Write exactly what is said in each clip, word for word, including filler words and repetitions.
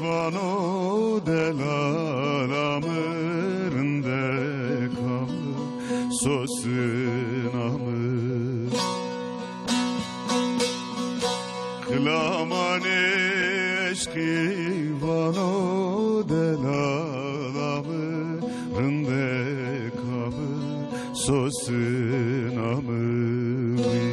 Vano delala min, rindeka min, sosina min. Kilamanê eşqî vano delala min, rindeka min, sosina min wî.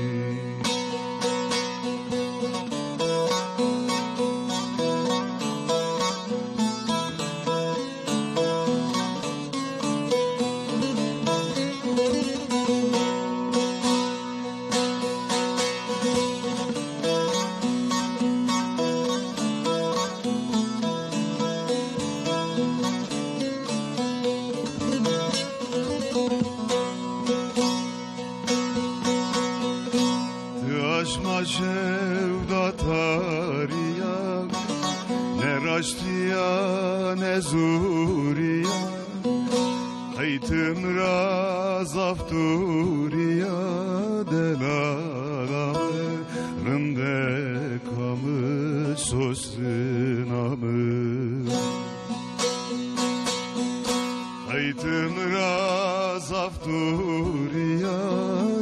Tu aşma şewda tariya, ne raştiya ne zûriya. Qeytim ra zaf dûriya, delala min, rindeka min, sosina min. Qeytim ra zaf dûriya,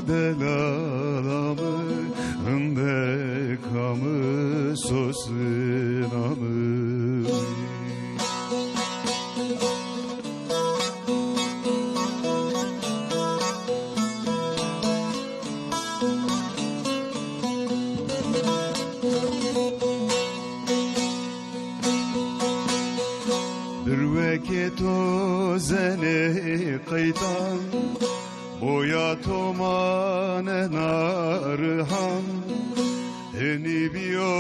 delala min, rindeka min, sosina min. Bir weke to zenê qeytan, boya to mane narihan. Henî biyo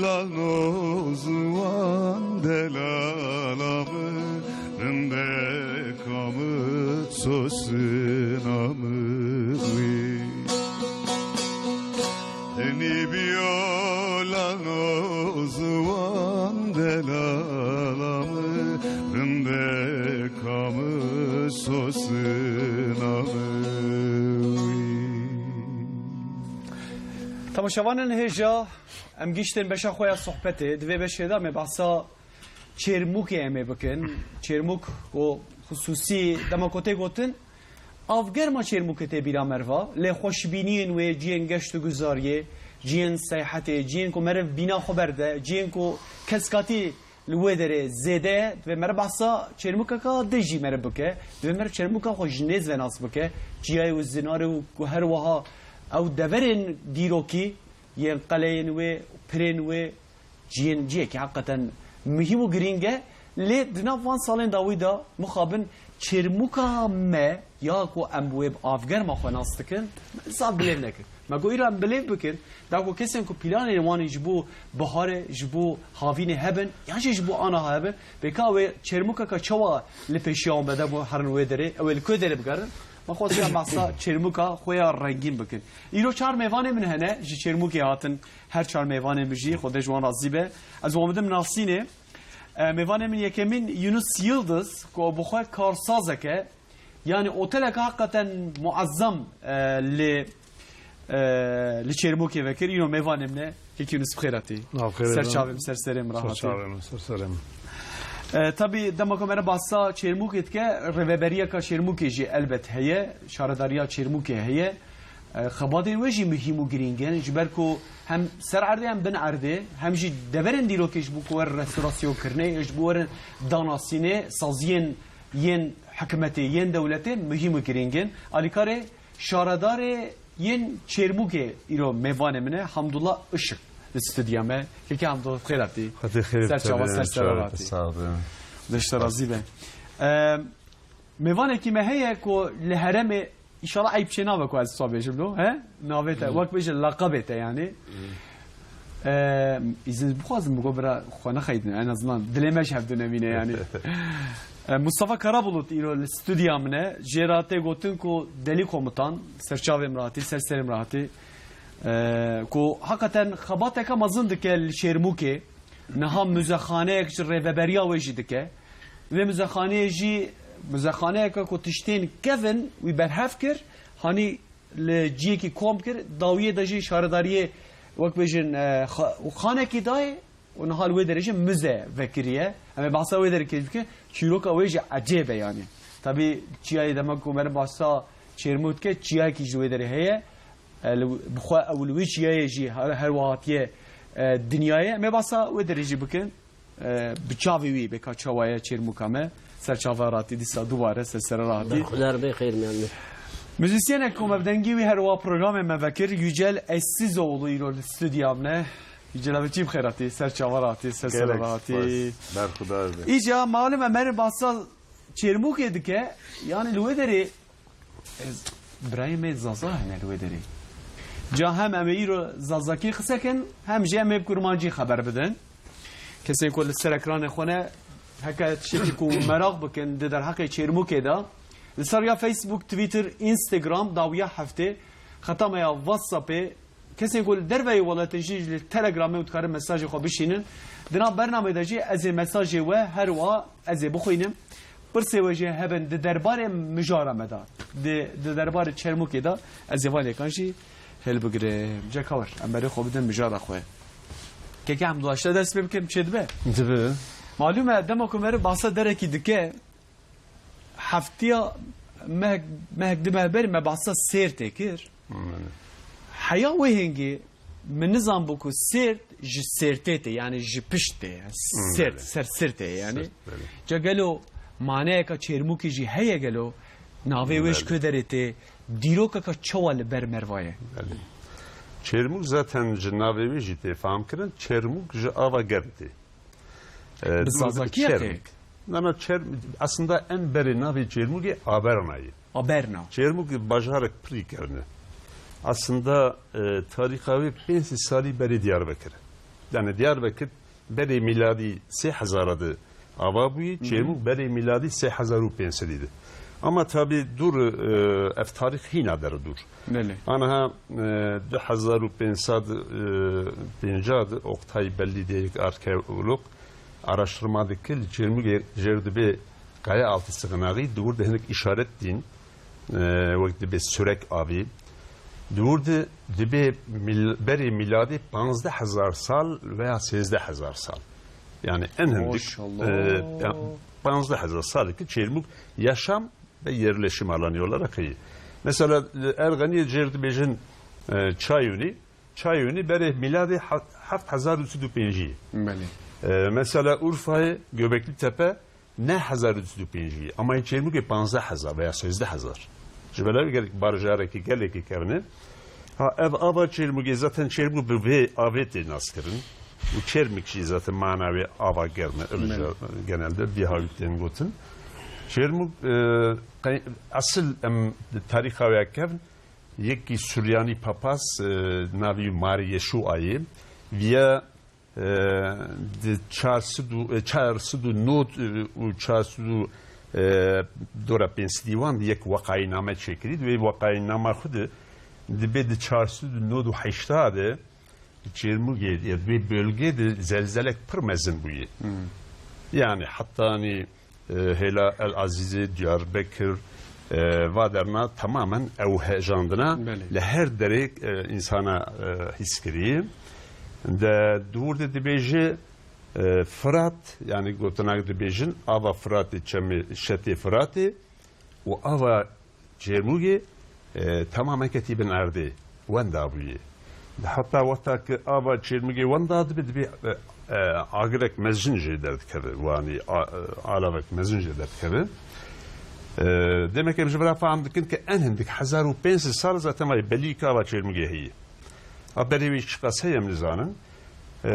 lal noziwan, delala min, rindeka min, sosina min wî. Henî biyo lal noziwan, delala min, rindeka min, sosina min wî. Temaşevanên hêja, em gihîştin beşa xwe ya sohbetê. Di vê beşê de me behsa Çêrmûkê em ê bikin. Çêrmûk ku xisûsî dema ku tê gotin, avgerma Çêrmûkê tê bîra merva. Lê xweşbîniyên wê, cihên geşt û guzariyê, cihên seyhetê, cihên ku meriv bîna xwe berde, cihên ku keskatî li wê derê zêde ye, divê meriv behsa Çêrmûkeka din jî meriv bike. Divê meriv Çêrmûka xwe ji nêz ve nas bike. Çiyayê û zinarê û ku her wiha ew deverên dîrokî yên qeleyên wê, pirên wê, cihên, cihekî heqeten muhîm û girîng e. Lê di nav van salên dawî de mixabin Çêrmûka me ya ku em wê bi avgerma xwe nas dikin, zaf bilêv nekir. Me got, îro em bilêv bikin, da ku kesên ku planên wan ji bo biharê, ji bo havînê hebin, yan jî ji bo aniha hebin, bêka wê Çêrmûkeka çawa li pêşiya wan be, da ku herin wê derê, ew ê li ku derê bigerin? Me xwest em behsa Çêrmûka xwe ya rengîn bikin. Îro çar mêvanê min hene, ji Çêrmûkê hatin, her çar mêvanê min jî, Xwedê ji wan razî be. Ez wan bidim nasînê. E, mêvanê min yekemîn Yunus Yildiz, ku bi xwe karsazek e. Yanî oteleke heqeten muezzam, e, li, e, li Çêrmûkê vekir. Îro mêvanê min e. Kek Yunus, bi xêr hatî. Nav xêr. Ser çavê min, ser serê min, rahat. Ser çavê min, ser serê min. E, tabî dema ku me re behsa Çêrmûkê dike, rêveberiyeka Çêrmûkê jî elbet heye, şaredariya Çêrmûkê heye. E, xebatên wê jî muhîm û girîng in, ji ber ku hem ser erdê hem bin erdê, hem jî deverên dîrokê ji bo ku werin restorasyon kirinê, ji bo werin danasînê, saziyên yên hikûmetê, yên dewletê muhîm û girîng in. Alîkarê şaredarê yên Çêrmûkê îro mêvanê min e, Hamdullah Işık li stûdya me. Kekê Hamdullah, xêr hatî. Xetê xêr. Ser çava, ser sera hatî. Sağ olun. Deşte razî be. E, mêvanekî me heye ku li herêmê, înşallah eyb çê nabe ku ez wisa bêjim lo, he? Navê te, wek bêje, laqabê te yanî. Eee, îzin bixwazim, bi got bira xwe nexeyidin, en azından dilê me ji hevdu nemîne yanî. Eee, Mustafa Karabulut îro li stûdya min e, jê re tê gotin ku Delî Komutan, ser çavê min re hatî, ser serê min re hatî. Eee, ku heqeten xebateke mezin dike li Çêrmûkê, niha muzexaneyek ji rêveberiya wê jî dike. Vê muzexaneyê jî, muzexaneyeke ku tiştên kevin wî berhev kir, hanî li ciyekî kom kir, dawiyê de jî şaredariyê, wek bêjin, e, xa-, û xanekî dayê, û niha li wê derê jî mize vekiriye. Em ê behsa wê derê kê bikin, çîroka wê jî ecêb e yanî. Tabî çiyayê dema ku me re behsa Çêrmû dike, çiyayekî ji wê derê heye. E, li, bi xwe ew li wî çiyayê jî her, her wiha hatiye, e, dinyayê. Em ê behsa wê derê jî bikin. E, bi çavê wî bê ka çawa ye Çêrmûka me. Ser çava ratî dîsa dubare ser sere ratî. Berxudar be xêr miyan me. Muzîsyenek ku me bi dengî wî her wiha programê me vekir, Yücel Eşsizoğlu îro li stûdiya me. Yücel abi, çî bi xêr hatî, ser çava ratî, ser sere Gelek ratî. Spas. Berxudar be. Îca malum Emer bahsa Çêrmûkê dike, yani li wê derê, e, birayê me Zaza hene li wê derê. Ca hem em ê îro Zazakî qisekin, hem jî em ê bi Kurmancî xeber bidin. Kesên ku li ser ekranê xwe ne, heke tiştekî ku meraq bikin di derheqê Çêrmûkê de, li ser ya Facebook, Twitter, Instagram, dawiya heftê, xeta me ya WhatsAppê, kesên ku li derveyî welatê jî li Telegramê û dikarin mesajê xwe bişînin. Di nav bernamê de jî ez ê mesajê we her wiha ez ê bixwînim. Pirsê we jî hebin di derbarê mijara me de, di, di derbarê Çermûkê de, ez ê van yêkan jî hilbigirim. Cekawir, em berê xwe bidin mijara xwe. Keke Hemdullah, ji te dest pê bikim, çê dibe? Dibe. Malûm e, dema ku meriv bahsa derekî dike, heftiya mehek, mehek du meh berî me bahsa Sêrtê kir. Hmm. Heya wê hingê min nizanbû ku Sêrt ji Sêrtê tê, yani ji pişt tê. Hmm, Sêrt, belê. Ser Sêrtê yani. Sêrt, belê. Ca gelo maneyeka Çêrmûkê jî heye gelo? Navê wê ji Belê. Ku derê tê? Dîrokeka çawa li ber merva ye? Belê. Çêrmûk zaten ji navê wê jî tê fam kirin. Çêrmûk ji ava germ tê. E, Bi dûr Zazakî ya Çermik. Tê? Na, na, Çer-, aslında en berê navê Çermûgê Aberna ye. Aberna. Çermûg bajarek pirî kevn e. Aslında, e, tarîxa wê pênc sed salî berê Diyarbekir. Yani Diyarbekir berê mîladî sê hezar de ava bûyî, Hı hı. Çermûg berê mîladî sê hezar û pênc sedî de. Ama tabi dûr, e, ev tarîx hîna der dûr. Belê. Aniha, e, du hezar û pênc sed, e, pêncah de Oktay Bellî diye yek arkeolog araştırma dike, li Çêrmûgê jêr dibê Kayaaltı sığınağı, di wir de hinek işaret dîn, e, wek dibê sürek avî. Di wir de dibê mil-, berê mîladê panzdeh hezar sal veya sêzdeh hezar sal. Yani en hindik, Maşallah. E, ya, panzdeh hezar sal ki Çêrmûg yaşam ve yerleşim alanı olarak iyi. Mesela, e, Erganiyê jêr dibêjin, e, Çayûnî, Çayûnî berê mîladê ha-, heft hezar û sed û pêncî. Belê. E, mesela Urfayê Göbekli Tepe ne hezar û sed û pêncî, ama yê Çêrmûgê panzdeh hezar veya sêzdeh hezar. Ji ber ev gelek barjarekî gelekî kevne. Ha, ev ava Çêrmûgê, zaten Çêrmûg bi vê avê tê naskirin. Û Çêrmik jî zaten mana wê ava germ e, Belê. Genelde vî hawî tên gotin. Çêrmûg, e, qey-, esil em di tarîxa wê kevn, yekî Suryanî papaz, e, navî Mari Yeşûayê, viya, e, di çar sed û, e, çar sed û nod, e, û çar sed û, e, dora pênc sedî wan di yek weqayîname çêkirî. Di wê weqayînama xwe de dibê di çar sed û nod û heşta de di Çêrmûgê, ya di wê bölgê de zelzelek pir mezin bûye. Hmm. Yani heta, hani, e, hêla El Azîzê, Diyarbekir, e, va derna tamamen ew hejandina Belê. Li her derê, e, însana, e, hîs kirî. De dûr de dibêje, e, Firat, yani gotinak dibêjin, ava Firatê, çemê şetê Firatê û ava Çêrmûgê, e, tamamen ketî bin erdê, wenda bûye. Heta wexta ki ava Çêrmûgê wenda dibe, dibe, e, e, agirek mezin jê derdikeve, wanî, a, e, alavek mezin jê derdikeve. E, demek em ji vira fam dikin ki en hindik hezar û pênc sed sal zaten vay belî ki ava Çêrmûgê heye. A berê wî çiqas heye em nizanin. E,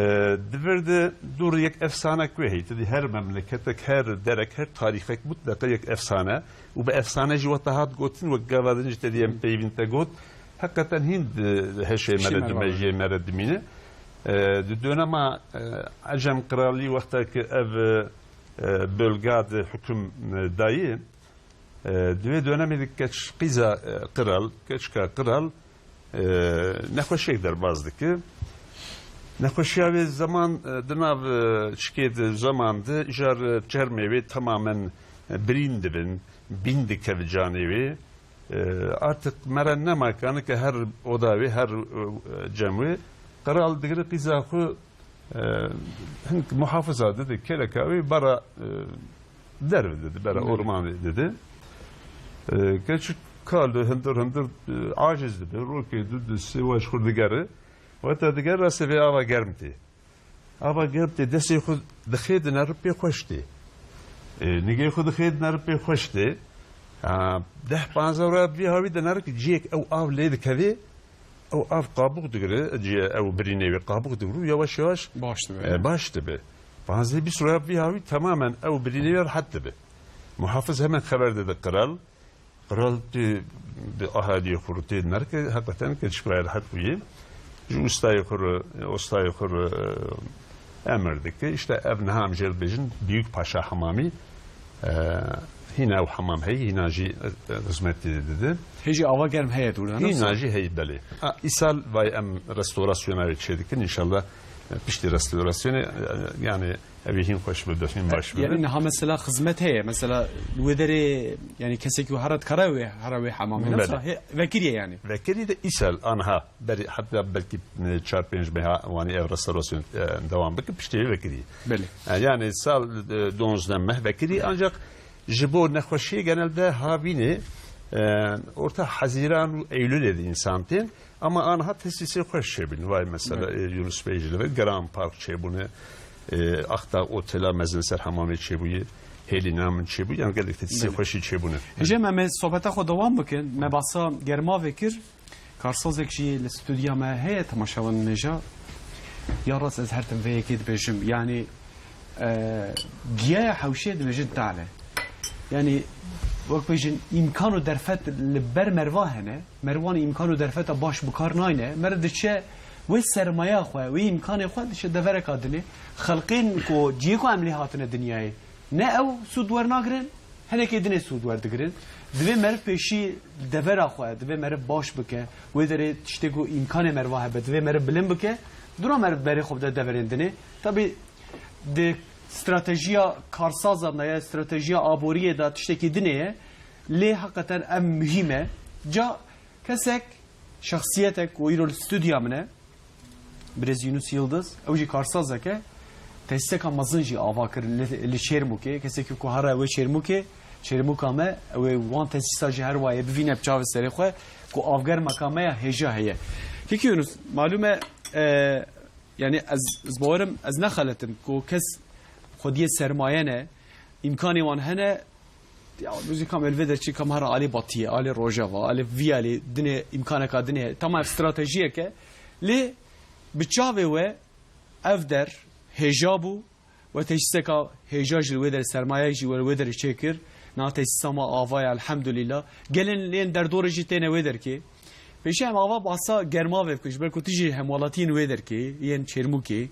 di vir de dûr yek efsanek wê heye. Tedî her memleketek, her derek, her tarîxek mutleqa yek efsane. Û bi efsane jî weta hat gotin, wek gava din jî tedî em peyvîn te got. Heqeten hîn di heşê me re, di mejiyê me re dimîne. E, di dönema, e, Ecem Qiralî wexta ki ev, e, bölga di huküm, e, dayî, E, di wê dönemê de keç qîza, e, qral, keçika qral, e, nexweşiyek derbas dike. Nexweşiya wê zeman, e, di nav, e, çikê de zeman de jar, e, çermê wê tamamen, e, birîn dibin, bîn dikeve canê wê. E, artık me re nema kanike her oda wê, her, e, cem wê. Qral digire qîza xwe, E, hin muhafiza didi, kêleka wî bera, e, derve didi, bera Belê. ormanê didi. E, keçik kal di hindir hindir, e, aciz dibi, rokê du, du, sê weş xur digeri. Weta digeri rastê vê ava germ tê. Ava germ tê, destê xwe dixê di nerib pê xweş tê. E, nigê xwe dixê di nerib pê xweş tê. Ha, deh panzdeh raya bi vî hawî di nerik ciyek ew av lê dikevê, ew av qabûq digire, cî-, ew birînê wê qabûq digir û yavaş yavaş, Baş dibe. e, baş dibe. Panzdeh bîst raya bi vî hawî temamen ew birînê wê rehet dibe. Muhafiz hemen xeber dide qral. Qral tê bi ahadiyê xwe re tê nerike, heqeten keçik waya rehet bûye. Ji ustayê xwe re, ustayê xwe re, e, emir dike. Îşte ev niha em jê re dibêjin Büyük Paşa Hamamî. E, hîna ew hamam heye, hîna jî, e, xizmetê dide. Hê jî ava germ heye dûr de, ne? Hîna jî heye, belê. A, îsal vay em restorasyona wê çêdikin, înşallah, e, piştî restorasyonê, e, yani ev ê hîn xweş bibe, hîn baş bibe. Yani niha mesela xizmet heye, mesela li wê derê, yani kesek ku here dikare wê, here wê hamamê, ne? Belê. Mesela hê, vekirî ye yani. Vekirî de îsal anha, berî heta belkî, e, çar pênc meha wanî ev restorasyon, e, dewam bike, piştî wê vekirî. Belê. E, yani sal, e, duwazdeh meh vekirî, ancak ji bo nexweşiyê genelde havînê, e, orta Hezîran û Eylûlê de însan tên. Ama anha tesîsê xweş çêbûn. Vay mesela, Evet. e, Yunus Bey jî li vir Grand Park çêbûne. E, axta otela mezin ser hamamê çêbûye. Hêlîna min çêbûye. Yani gelek tesîsê Evet. xweşî çêbûne. Hêje me, me sohbeta xwe dewam bikin. Me basa germa vekir. Karsazek jî li stûdya me heye, temaşevan nêja. Ya rast ez her tim vê yekê dibêjim. Yani, e, giyaya hewşê dibêjin tale. Yani, wek bêjin îmkan û derfet li ber merva hene. Merwan îmkan û derfeta baş bi kar nayne. Meriv diçe wê sermaya xwe, wê îmkanê xwe diçe devereka dinê. Xelqên ku cihê ku em lê hatine dinyayê, ne ew sûd wernagirin, hinekê dinê sûd werdigirin. Divê meriv pêşî devera xwe, divê meriv baş bike. Wê derê tiştê ku îmkanê meriva hebe, divê meriv bilind bike. Dûra meriv berê xwe bide deverên dinê. Tabî di stratejiya karsaza de ya stratejiya aboriyê de tiştekî dinê ye. Lê heqeten ev muhîm e. Ca kesek, şexsiyetek ku îro li stûdya min e, Birêz Yunus Yildiz, ew jî karsazek e. Tesîseka mezin jî ava kir li, li Çêrmûkê. Kesekî ku here wê Çêrmûkê, Çêrmûka me, ew ê wan tesîsa jî her wayê bivîne bi çavê serê xwe, ku avgermeka me ya hêja heye. Kekî Yunus, malûm e, e, yani ez, ez bawerim, ez nexeletim, ku kes xwediyê sermaye ne, îmkanê wan hene, ya, dûzî kam li vê derê çi kam here alê batiyê, alê rojava, alê vî alê dinê îmkaneka dinê. Tamam, ev stratejiyek e. Lê bi çavê we ev der hêja bû, we tesîseka hêja jî li wê derê, sermaye jî we li wê derê çêkir. Na tesîsa me ava ye, elhamdulîla. Gelên lên derdorê jî têne wê derkê. Pêşî em ava basa germa vê bikin, ji ber ku tu jî hemwelatiyên wê derkê, yên Çêrmûkê.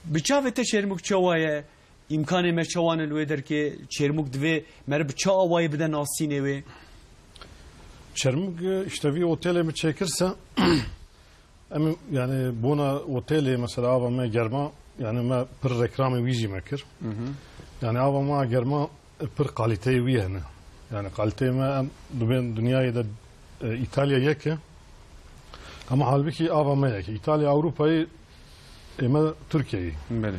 Bi çavê te Çêrmûk çawa ye? Îmkanê me çawa ne li wê derkê? Çêrmûk divê meriv bi çi awayî bide nasînê wê? Çermûk, e, işte vî otelê min çêkirse, em, yani, bona otelê, mesela, ava me germa, yani, me pir reklamê wî jî me kir. Hı hı. Yani, ava me germa, e, pir kalîteyê wî hene. Yani, kalîteyê me em dibên dinyayê de, e, Îtalya yek e. Ama halbikî ava me yek e. Îtalya Ewropayê, ê me Tirkiyeyê. Belê.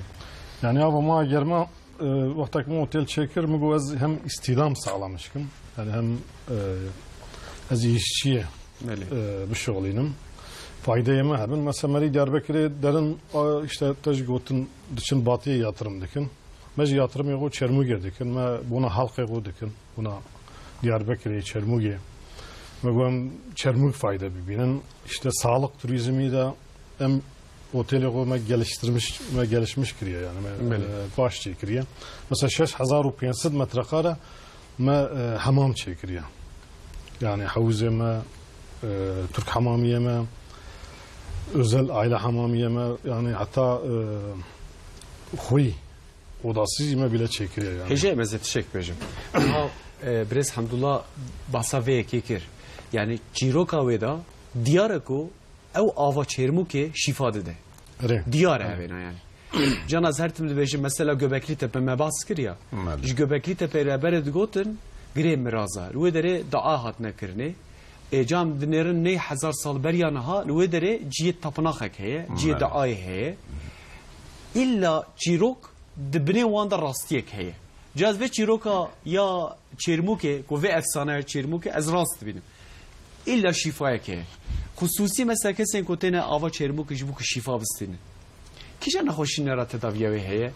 Yani, ava me germa, e, wextek me otel çêkir, min got, ez hem îstîdam saxlamiş kim, yani hem, e, ez îşçiyê, Belê. e, bişuxulînim. Faydeyê me hebin. Mesela, merî Diyarbekirê derin, a, işte, te jî gotin, diçin batiyê yatırım dikin. Me jî yatırımê xwe Çermûgê dikin. Me bona halkê xwe dikin. Bona Diyarbekirê, Çermûgê. Me got, em Çermûg fayde bibînin. İşte sağlık turizmî de em otelê xwe me geliştirmiş, me gelişmiş kiriye yani. Me, Belê. e, baş çêkiriye. Mesela şeş hezar û pênc sed metrekare me, e, hemam çêkiriye. Yani hewzê me, e, Türk hamamiye me, özel aile hamamiye me, yani heta, e, xwî odasî jî me bîle çêkiriye yani. Hêjayê me zê tiştek bêjim. Niha, e, birêz Hemdullah bahsa vê yekê kir. Yani çîroka wê de diyar e ku ew ava Çêrmûkê şîfa dide. Erê. Diyar e Erê. evêna yani. Can ez her tim dibêjim, mesela Göbekli Tepe me bahs kir ya. Belê. Ji Göbekli Tepe re berê digotin, girê miraza. Li wê derê dua hatine kirinê. Ê, cam dinêrin ney hezar sal beriya niha, li wê derê cihê tapinaxek heye, cihê Belê. duayê heye. Îlla çîrok di binê wan de rastiyek heye. Caz vê çîroka ya Çêrmûkê, ku vê efsaneya Çêrmûkê ez rast dibînim. Îlla şîfayek heye. Xusûsî mesela kesên ku têne ava Çêrmûkê ji bo ku şîfa bistînin. Kîja nexweşîne re tedaviya wê heye?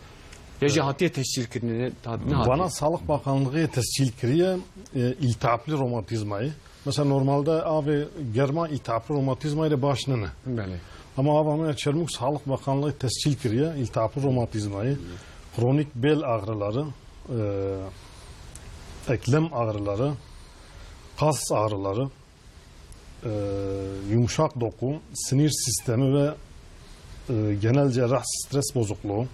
Ya jî hatiye tescîl kirinê, ne, ta-, nehatiye? Vana Sağlık Bakanlığı tescîl kiriye, e, îltihapli romatizmayê. Mesela normalde avê germa îltihapli romatizmayê de baş nene. Belê. Ama ava me ya Çermûk Sağlık Bakanlığı tescîl kiriye, îltihapli romatizmayê, kronik bel ağrıları, e, eklem ağrıları, kas ağrıları, e, yumuşak doku, sinir sistemi ve, e, genel cerrah stres bozukluğu,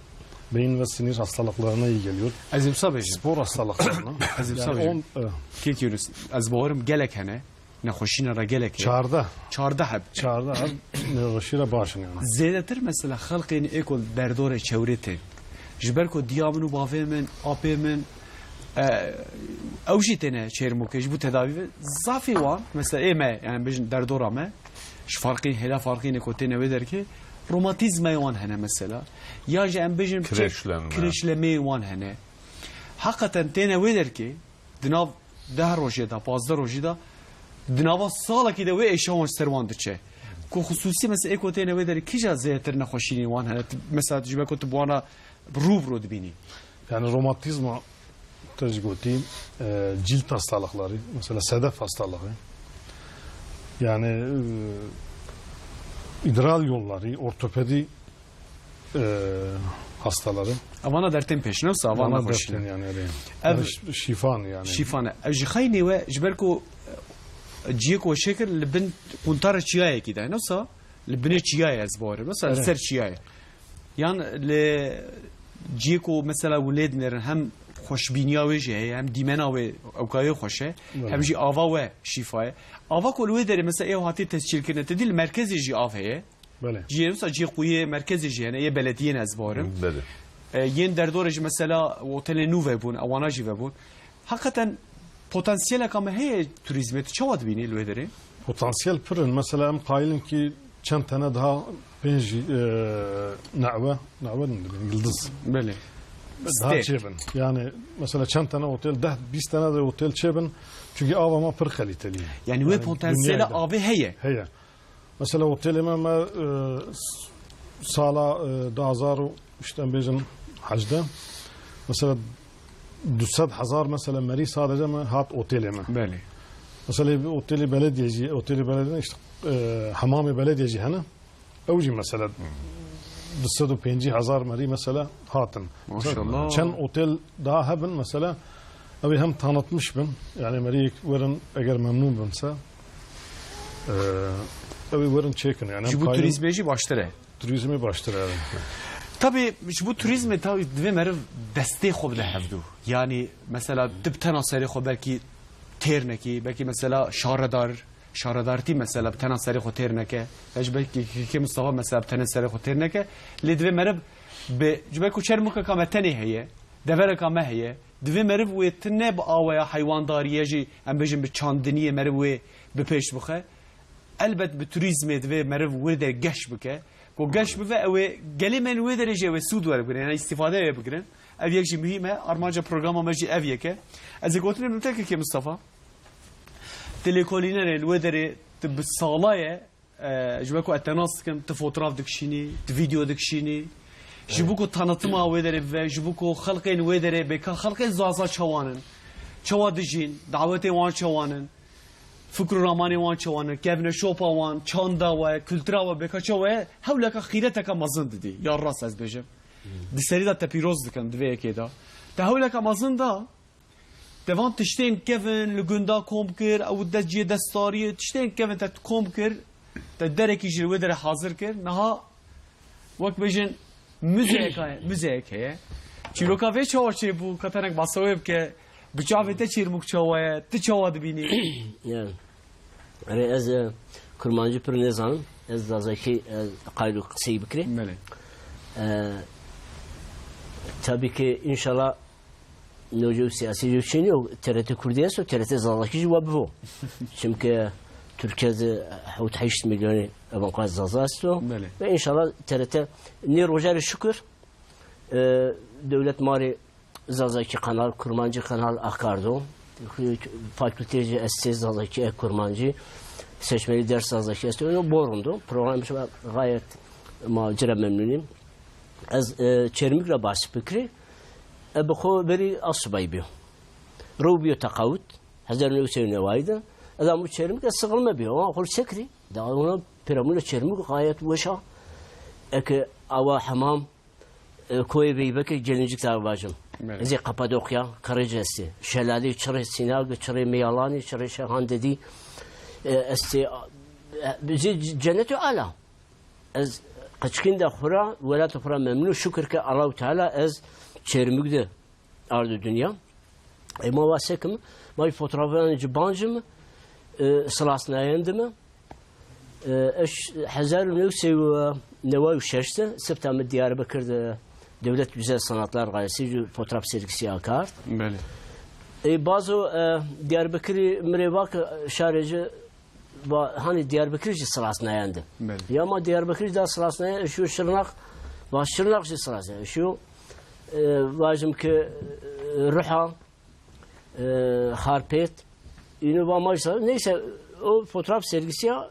beyin ve sinir hastalıklarına iyi geliyor. Ez ê wisa bêjim. Spor hastalıklarına. Ez ê wisa Yani bêjim. on, e, Kêk Yunus, ez bawerim gelek hene, nexweşîna re gelek heye. Çardeh. Çardeh heb. Çardeh heb, nexweşî re baş in yani. Zêdetir mesela xelkên ê ku derdorê çewrê tên. Ji ber ku diya min û bavê min, apê min, e, ew jî têne Çêrmûkê ji bo tedavî ve. Zafî wan, mesela ê me, yani bêjin derdora me, ji farqî, hêla farqînê ku têne wê derkê, romatîzmayê wan hene mesela. Ya jî em bêjin Kireçlenme. kireçlemeyê wan hene. Heqeten têne wê derkê, di nav deh rojê de, pazdeh rojî de, di nava salekî de wê êşa wan ji ser wan diçe. Ku xusûsî mesela ê ku têne wê derê kîja zêdetir nexweşînên wan hene? Ti-, mesela ji ber ku tu bi wan re rû bi rû dibînî. Yani romatizma, te jî gotî, e, cilt hastalıkları, mesela sedef hastalığı. Yani, e, idrar yolları, ortopedi, e, hastaları. Evana dertên pêş, ne wisa, evana Evana nexweşî. dertên yani, evet. Ev Yani ş-, şîfan yani. şîfan e. Ev ji xeynê we, ji ber ku, e, ciyê ku we çêkir li bin quntara çiyayekî de, ne wisa? Li binê çiyayê ez bawerim. Mesela Evet. ser çiyayê. Yan li ciyê ku mesela hûn lê dinêrin hem xweşbîniya wê jî heye, hem dîmena wê ewkayê xweş e, Evet. hem jî ava we şîfa ye. Ava ku li wê derê mesela ê hatî tescîlkirin, te dî li merkezê jî av heye. Belê. Cihê wisa cihê quyê merkezê jî hene, yê belediyê ne ez bawerim. Belê. E, yên derdorê jî mesela otelê nû vebûn, ewana jî vebûn. Heqeten potansiyeleka me heye turîzmê, tu çawa dibînî li wê derê? Potansiyel pir in. Mesela em qayil in ki çend tane daha pênc, e, ne'we, ne'we din dibîn, yıldız. Belê. Daha Stê. çêbin. Yani mesela çend tane otel, deh, bîst tane de otel çêbin. Çünkü ava me pir kaliteli. Yani wê Yani potansiyela dünyayê de. avê heye. Heye. Mesela otelê me, me, e, s-, sala, e, du hazar û işte em bêjin hejde. Mesela du sed hezar mesela merî sadece me hat otelê me. Belê. Mesela bir otelê belediyecî, otelê belediyecî işte, e, hamamê belediyecî hene. Ew jî mesela du sed û pêncî hezar merî mesela hatin. Maşallah. Çend otel daha hebin mesela, ew ê hem tanıtmış bin. Yani meriyek werin eger memnun binse, e, ew ê werin çêkin. Yani Ji hem bo qayilin turizmê jî baştir e. Turizmê baştir e. Tabii ji bo turizmê tabii divê meriv destê xwe bide hevdû. Yani mesela tu bi tena serê xwe belkî têr nekî, belkî mesela şaredar, şaredartî mesela bi tena serê xwe têr neke. Ya jî belkî Kekê Mustafa mesela bi tena serê xwe têr neke. Lê divê meriv bi, ji ber ku Çermûkeka me tenê heye, devereka me heye, divê meriv wê tune bi aweya heywandariyê jî, em bêjin bi çandiniyê meriv wê bi pêş bixe. Elbet bi turîzmê divê meriv wê de geş bike. Ku geş bive ew ê gelê me li wê derê jî ew ê sûd werbigirin, yani îstîfade wê bigirin. Ev yek jî muhîm e, armanca programa me jî ev yek e. Ez ê gotinê min te Kekê Mustafa. Tu lêkolînerê li wê derê tu bi sala ye, e, ji we ku ez te nas dikim, tu fotoğraf dikişînî, tu video dikişînî. Ji bo ku tanıtıma wê derê bibe, ji bo ku xelkên wê derê bê ka xelkên Zaza çawan in, çawa dijîn, dawetê wan çawan in, fikr û ramanê wan çawan in, kevne şopa wan, çanda we, kultura we, bê ka çawa ye, hewleka xîreteka mezin didî. Ya rast ez bêjim. Di serî de te pîroz dikim di vê yekê de. Te hewleka mezin da, te van tiştên kevin li gunda kom kir, ew dest cihê destdariyê, tiştên kevin te kom kir, te derekî ji wê derê hazir kir. Niha wek bêjin muzeyeka ye, muzeyek heye. Çîroka vê çawa çêbû, ka tenek basa wê bike, bi çavê te Çêrmûk çawa ye, tu çawa dibînî? Ya. Erê ez, e, kurmancî pir nêzanim. Ez zazakî, e, qayil û qisey bikirê. Belê. E, tabii ki inşallah Newce û siyasî jî çênî û T R T Kurdî esto, T R T Zazakî jî wa bivo. Çimkî Tirkiye de hewt heşt milyonî evanqaz Zaza esto. Belê. Ve inşallah T R T nê rojarê şukur E, dewlet ma rê Zazakî kanal, Kurmancî kanal akardo. Fakülteyê jî estê Zazakî e Kurmancî. Seçmeli ders Zazakî estê. Ino bor rind o. Program şima gayet ma ci re memnûn in. Ez, e, Çêrmûg re behs bikirî. E, bi xwe berî asubay bîyo. Rew bîyo teqawut. Hezar û neh sed û newayî de. Ez amû Çêrmûg, ez sixilme bîyo. Ama xwe çekirî. Da ona pêramûna Çêrmûg gayet weş a. Eke awa hemam, e, koyê Beybekê Gelincik dar bajim. Belê. Ez ê Kapadokya, Karaca estê. Şelalê çirê Sînagê, çirê Meyalanê, çirê Şehandedî, e, estê, e, zê c-, cennet û ala. Ez qeçkîn de xura, welatê xura memnûn, şukir ke Allahu Teala ez Çêrmûg de ardo dinya. E, ma wa sekim, ma fotoğraflarını ci bancım, e, silasnayendim. E, eş, hezar û neh sed û neway û şeş de, sifta min Diyarbekir de Devlet Güzel Sanatlar Galerisi, fotoğraf sergisi akart. Belê. E, bazo, e, Diyarbekirî mirê vak şarê ci, ba, hani Diyarbekir jî silasnayendi. Belê. Ya ma Diyarbekir da silasnayen, şu Şırnak, ba Şırnak jî silasnayen. Şu, e, vajim ki, e, Ruha, e, Xarpêt, ino va ma jî silas-, neyse, o fotoğraf sergisi ya,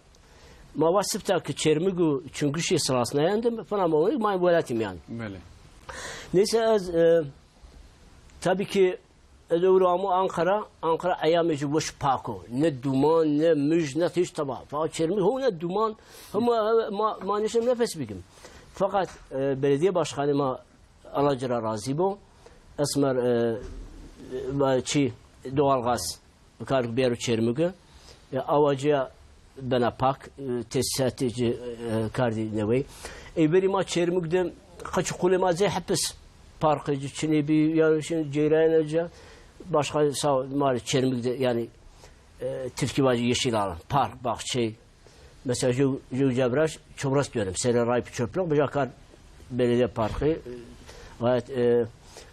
ma va sifta ki Çermig û Çunguşî silasnayendim, fina ma ma welatî miyan. Belê. Neyse ez, e, tabii ki, ez ewro amo Ankara, Ankara eyamê jî weş pak o. Ne duman, ne mij, ne hiç tava. Fa Çermig ho ne duman. Hema ma, ma nişem nefes bikim. Fakat, e, belediye başkanı ma Allah cira razî bo. Esmer, e, e, çi, doğalgaz. Kar biyaro Çermig. E, avaciya bena pak, e, tesisatê ci, e, kardî newey. Ê berî ma Çermûg de qeç û qulê ma zê hepis. Parkê ci çinê bî, ya şin cêrayene ca. Başka sa ma Çermûg de, yani, e, Tirkî vacî yeşil alan. Park, bahçe. Mesela ju, ju cebraş çobras diyorum. Sere rayp çöplük, bu kar belediye parkı. E, gayet, e,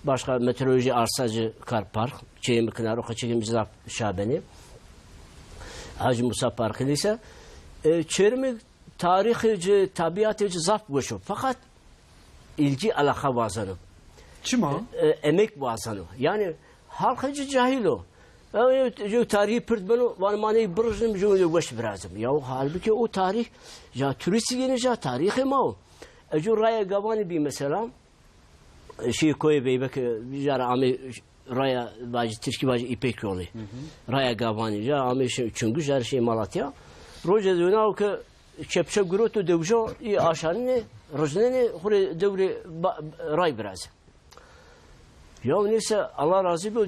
başka meteoroloji arsa ci kar park. Çeyim kenarı kaçık zaf şabeni. Hacı Musa Parkı ise, e, Çermik tarihê ci, tabiatê ci zaf weş o. Fakat ilgi alaka wazeno. Çima? E, e, emek wazeno. Yani halkê ci cahil o. E, e, ju tarihî pirt beno, van maneyî birijim, ju weş birazim. Ya halbuki o tarih ya turîstî yeni ya tarihê ma o. E, ju raya Gavanî bî mesela. Şî koyê Beybek, e, jara amê raya vajî, Tirkî vajî İpek yolu. Hı hı. Raya Gavanî, jara amê şi, Çunguş, jara şî Malatya. Roje zûna o ke çepçe guroto dewjo, î aşanine, rojnene, xure dewre ba-, ray biraz. Ya neyse, Allah razî bo,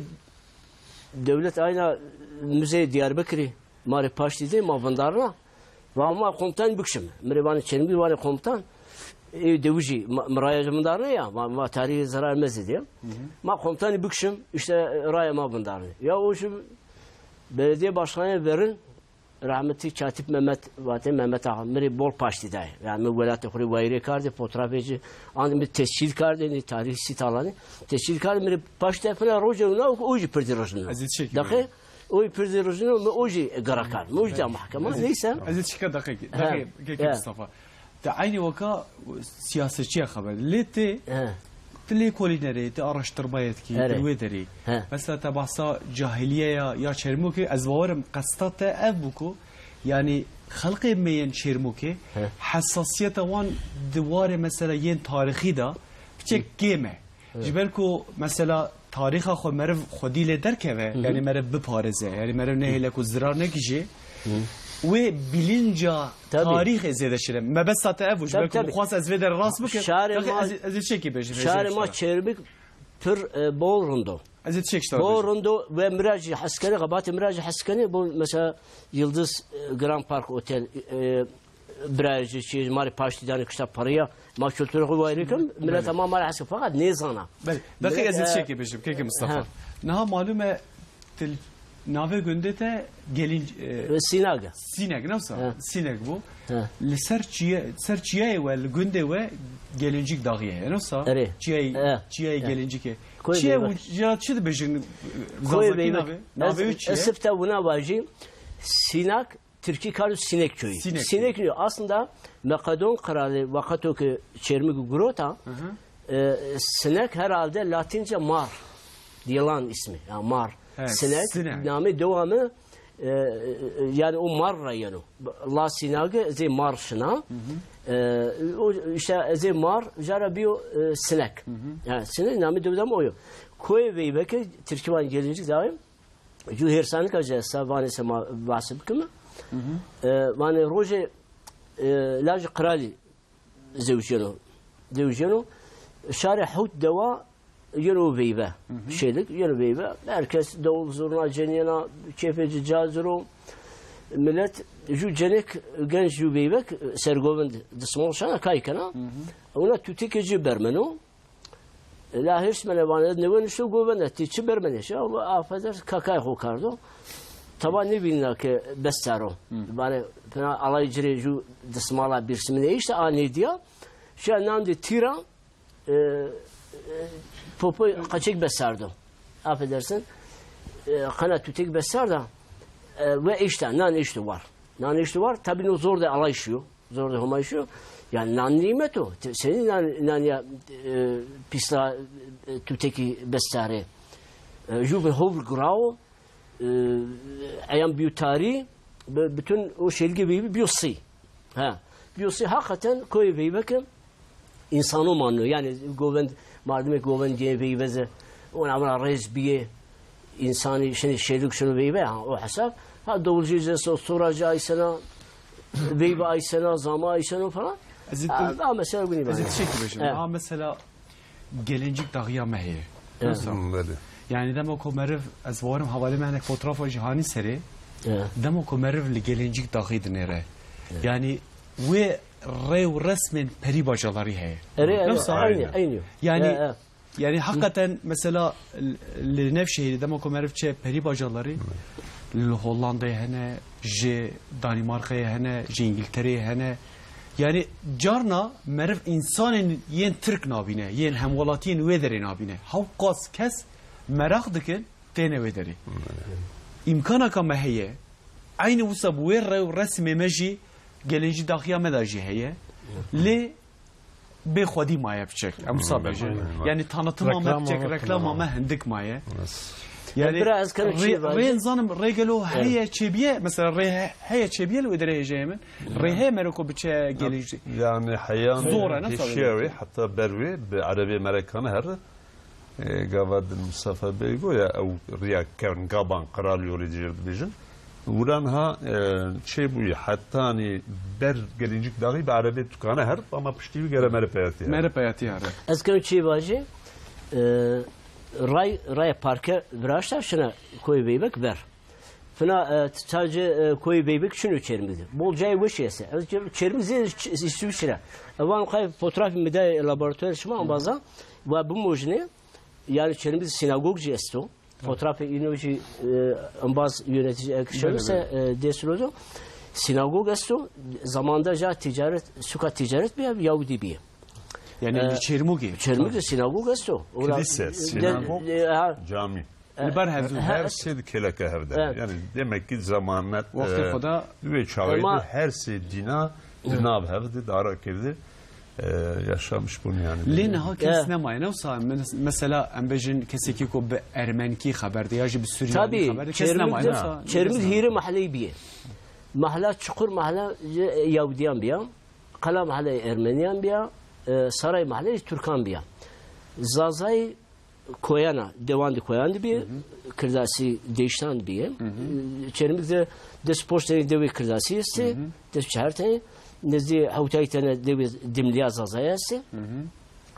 dewlet ayna müzeyê Diyarbekirî. Ma rê paştî dê, ma vindarna. Va ma komutan bikşim. Mirê vanê Çermî vanê komutan. Ê dewijî, ma, mi raya ji vindarna ya. Ma, ma tarîhê zerar mezî dê. Hı hı. Ma komutanî bikşim, işte raya ma vindarne. Ya o şu belediye başkanı verin, rahmetli Katip Mehmet, vate Mehmet Ağa, mirê bol paştî dayê. Yani mi welatê xurê wayirê kardê, fotoğrafê ci, an mi tescil kardê, ne tarih sit alanı. Tescil kardê, mirê paştî dayê fena roje una, o, o jî pirdî rojnino. Ezî çek. Daxê, Oy pirzê rojino me o jî gerekar. Me o jî da mahkema. Neyse. Ez ê çika deqekê, deqekê, kekê Mustafa. Te eynî weka siyasetçiya xeber. Lê tê, He. Ti lêkolînerê, ti araştirmaya dikî, Erê. Ti wê derê. He. Mesela te bahsa cahiliye ya, ya Çermûkê, ez bawerim qesta te ev bû ku, yani xelqê me yên Çermûkê, He. Hesasiyeta wan di warê mesela yên tarixî de piçek Hı. kêm e. Evet. Ji ber ku mesela tarîxa xwe meriv xwedî lê derkeve, Hı hı. Yani meriv biparêze, yani meriv nehêle ku zirar nekijê, Hı. Wê bilinca Tabii. Tarîxê zêde çile. Mebesta te ev bû, ji Tabii, ber ku tabii. Bixwaz ez vê der rast bikim. Şarê Daxê ma, ez, ez ê çekî bêjim, şarê ma Çermik pir, e, bol rindo. Ez ê çek ştar Bol bêjim. Rindo ve mirajî heskene, xebatê mirajî heskene, bu mesela Yıldız, e, Grand Park Otel, e, Birayê ji çi, ma rê paştî danê kişta parîya, ma kultura xwe wayirê kim, mileta ma ma rê hes kim, fakat nêzana. Belê, daxê ez ê Millet, e, çekê bêjim, kekê Mustafa. Ha. Niha malum e, til navê gundê te Gelin, e, Ve Sînag e. Sîneg, ne wisa? Ha. Sîneg bû. Ha. Li ser çiye, ser çiyayê we, li gundê we Gelincik daxî ye, ne wisa? Erê. Çiyayê, Ha. Çiyayê Ha. Gelincikê. Koyê Çiye Beybek. Û ya çi dibêjin? Koyê Zazakî Beybek. Navê? Navê Ez, wî çi ye? Ez sifte wina vajî, Sînak, Tirkî kar Sinek köyü. Sinek Sinek köyü. Köyü. Aslında Makedon kralê wexto ke Çermik girota, Hı hı. E, sinek herhalde Latince mar. Yılan ismi. Ya mar. He, sinek, sinek. Namê dewa min, e, e, yani o mar re yeno. La sinage zê mar şina. E, o işte zê mar, jara biyo, e, sinek. Yani sinek namê dewa min o yo. Koyê Veybekê, Tirkî van Gelincik daye. Ju hêrsanika jî esta, vanê se ma behs bikim. E, vanê rojê, e, lajê qiralî zewiciyeno. Zewiciyeno. Şarê hewt dewa yeno veyve. Şêlik yeno veyve. Herkes dewil zurna ceniyena, kêfê ci caziro. Millet ju cenek, genç ju veyvek sergovind dismol şana kaykena. Ona tutêkê ci bermeno. La hêrs mene vane, ne wenişto govende, ti çi bermenê şi? Allah affeder, kakay xo kardo. Tava nêbînina ke bes saro. Vane, pina alay cirê ju dismala bîrsimine işte, a nêdiya. Şiya nan de tîra, e, e, popo qaçek bes sardo. Affedersin. E, qana tutek bes sarda. E, ve işte, nan işte var. Nan işte var. Tabi no zor de alay şiyo. Zor de Homa şo. Yani nan nîmet o. Te-, senin nan, nan ya, e, pîsla, e, tutekî bestarê. E, ju ve hovr gurao, e, eyam biyo tarî, bi-, bütün o şêlgê veyvî biyo sî. Ha. Biyo sî, hakikaten koyê Veybekê însano manno. Yani govend, mardimê govend gê veyveze. Ona, ona rêz biyê. Însanî şinî şêlûk şinû veyve, ha, o hesab. Ha, dowulcî zê so, sora jî aysena, veyve aysena, zama ayseno falan. Ez ê Ha, tu-, ha, mesela winî ez ê bana. tiştekî bêjim. Evet. Ha, mesela Gelincik daxîya me heye. Evet. Mesela. Hmm, belê. Yani dema ku meriv, ez bawerim hevalê me hinek fotoğrafa jî hanî serê. Evet. Dema ku meriv li Gelincik daxî dinêre. Evet. Yani wê rê û resmên perî bacalarî heye. Erê, erê, Yoksa aynı, aynı. Yani Evet, evet. Yani hakikaten mesela li Nevşehirê dema ku meriv çe perî bacalarî, li Hollandayê hene, ji Danimarkayê hene, ji Îngiltereyê hene. Yani carna meriv însanên yên Tirk nabîne, yên hemwelatiyên wê derê nabîne. Hewqas kes meraq dikin têne wê derê. Îmkanaka me heye, eynî wisa bi wê rew resimê me jî Gelincî daxiya me de jî heye. Lê bê xwedî maye biçek. Em wisa bêjin. Belê. Yani tanıtıma me Reklama biçek, me reklama me hindik maye. Bes. Yani Bira, ez karim rê-, çi vajim? rê nizanim rê gelo Evet. heye çêbiye, mesela rê he-, heye çêbiye li wê derê hêjeyê min. Rê heye meroko biçe Gelincî. Yani heyan Zor e, ne pêşiya sabit? wê, heta ber wê, bi erebê merekane her, e, gava din Mustafa Bey goya ew riya kevn gaban qral yolê dibêjin. Wiran ha, e, çêbûyî hetanî ber Gelincik daxî bi erebê tukane her, ama piştî wî gere mere peyatî her. Mere peyatî her. Ez kem çê vajê, e, ray, raya parke viraşta şina koyê Veybek ber. Fina, e, çace, e, koyê Veybek çino Çermik de. Bol cayê weş ese. Ez Çer-, Çermik zê ç-, İsviçre. Evan xay fotoğrafî mi de laboratuvar şima ambaza. Ve bu mojne, yani Çermik sinagog jî esto. Fotoğrafê îno jî, e, embaz yönetici ekşemise, Belê, belê. e, dêsrodo. Sinagog esto, zamanda ja ticaret, suka ticaret bîye, Yahudi bîye. Yani E, li Çêrmûgê? Çêrmûgê sinagog esto. Ora Kilise, de, sinagog, e, ha. cami. Li ber hevdû. Her sê di kêleke hev de. Evet. Yani demek ki zamanet, Wextê e, xwe de. di wê çaxê Ema de her sê dîna di nav hev de dara kirdi. E, yaşamış bunu yani. Lê niha kes Evet. nemaye. Ne wisa mes-, mesela em bêjin kesekî ku bi ermenkî xeber de ya jî bi suryanî Tabii, xeber de kes Çermik nemaye. de, Ne wisa Çermik kes hîrê nemaye. mahleyî biye. Mahla Çukur mahla Yahudiyan biya. Qela mahla Ermeniyan biya. E, Saray mahla Türkan biya. Zazay koyana, dewan di koyan di biye. Kirdasî değiştan biye. Çermik de dest poştê dewê Kirdasî este. Dest çar tane. Nezdî hewtay tane dewê Dimliya Zazaya este.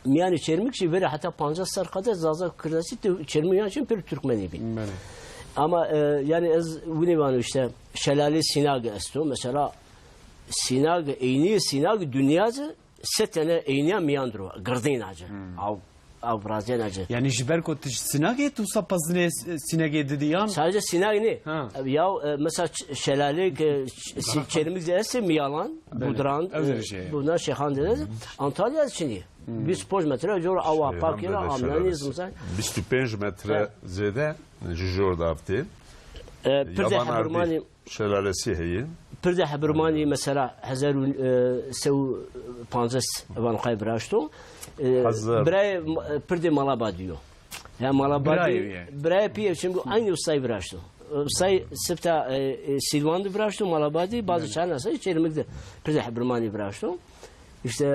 Miyanê Çermik jî vere heta pancas ser qede Zaza Kirdasî de Çermik yan çin pir Türkmenî bin. Belê. Ama, e, yani ez winî vano işte şelalê Sînag esto. Mesela Sînag, eynî Sînag dünya se tene eyniya miyan diro, girdîna ci. Av, av raziyena ci. Yani ji ber ku tu ji Sînagê tu wisa pezinê s-, Sînegê didî yan? Sadece Sînag ne. Ha. Ya, e, mesela ç-, şelalê ke ç-, si-, Çermik de este Miyalan, Belê. Budran, Ew e, derece. Buna Şêxan de. Antalya çinî. Bîst pênc metre jor awa Şêxan pak yera de amnanî şelalesi. Mesela. Bîst û pênc metre Evet. zêde ji jor de avtê. E, pir de Yaban Ardî. Hevrûmanî Şelalesî heye. Pirdê Hebirmanî mesela hezar û sê û panzdeh evanxay viraşto. E, Hezar. Birayê, e, Pirdê Malabadî yo. Ya Malabadî, Birayê wî ye. Birayê pî ye, çimkî aynî ustayî viraşto. Ustayî sifta, e, e, Sîlwan de viraşto, Malabadî, bazı Evet. çarna sayı Çermik de Pirdê Hebirmanî viraşto. İşte,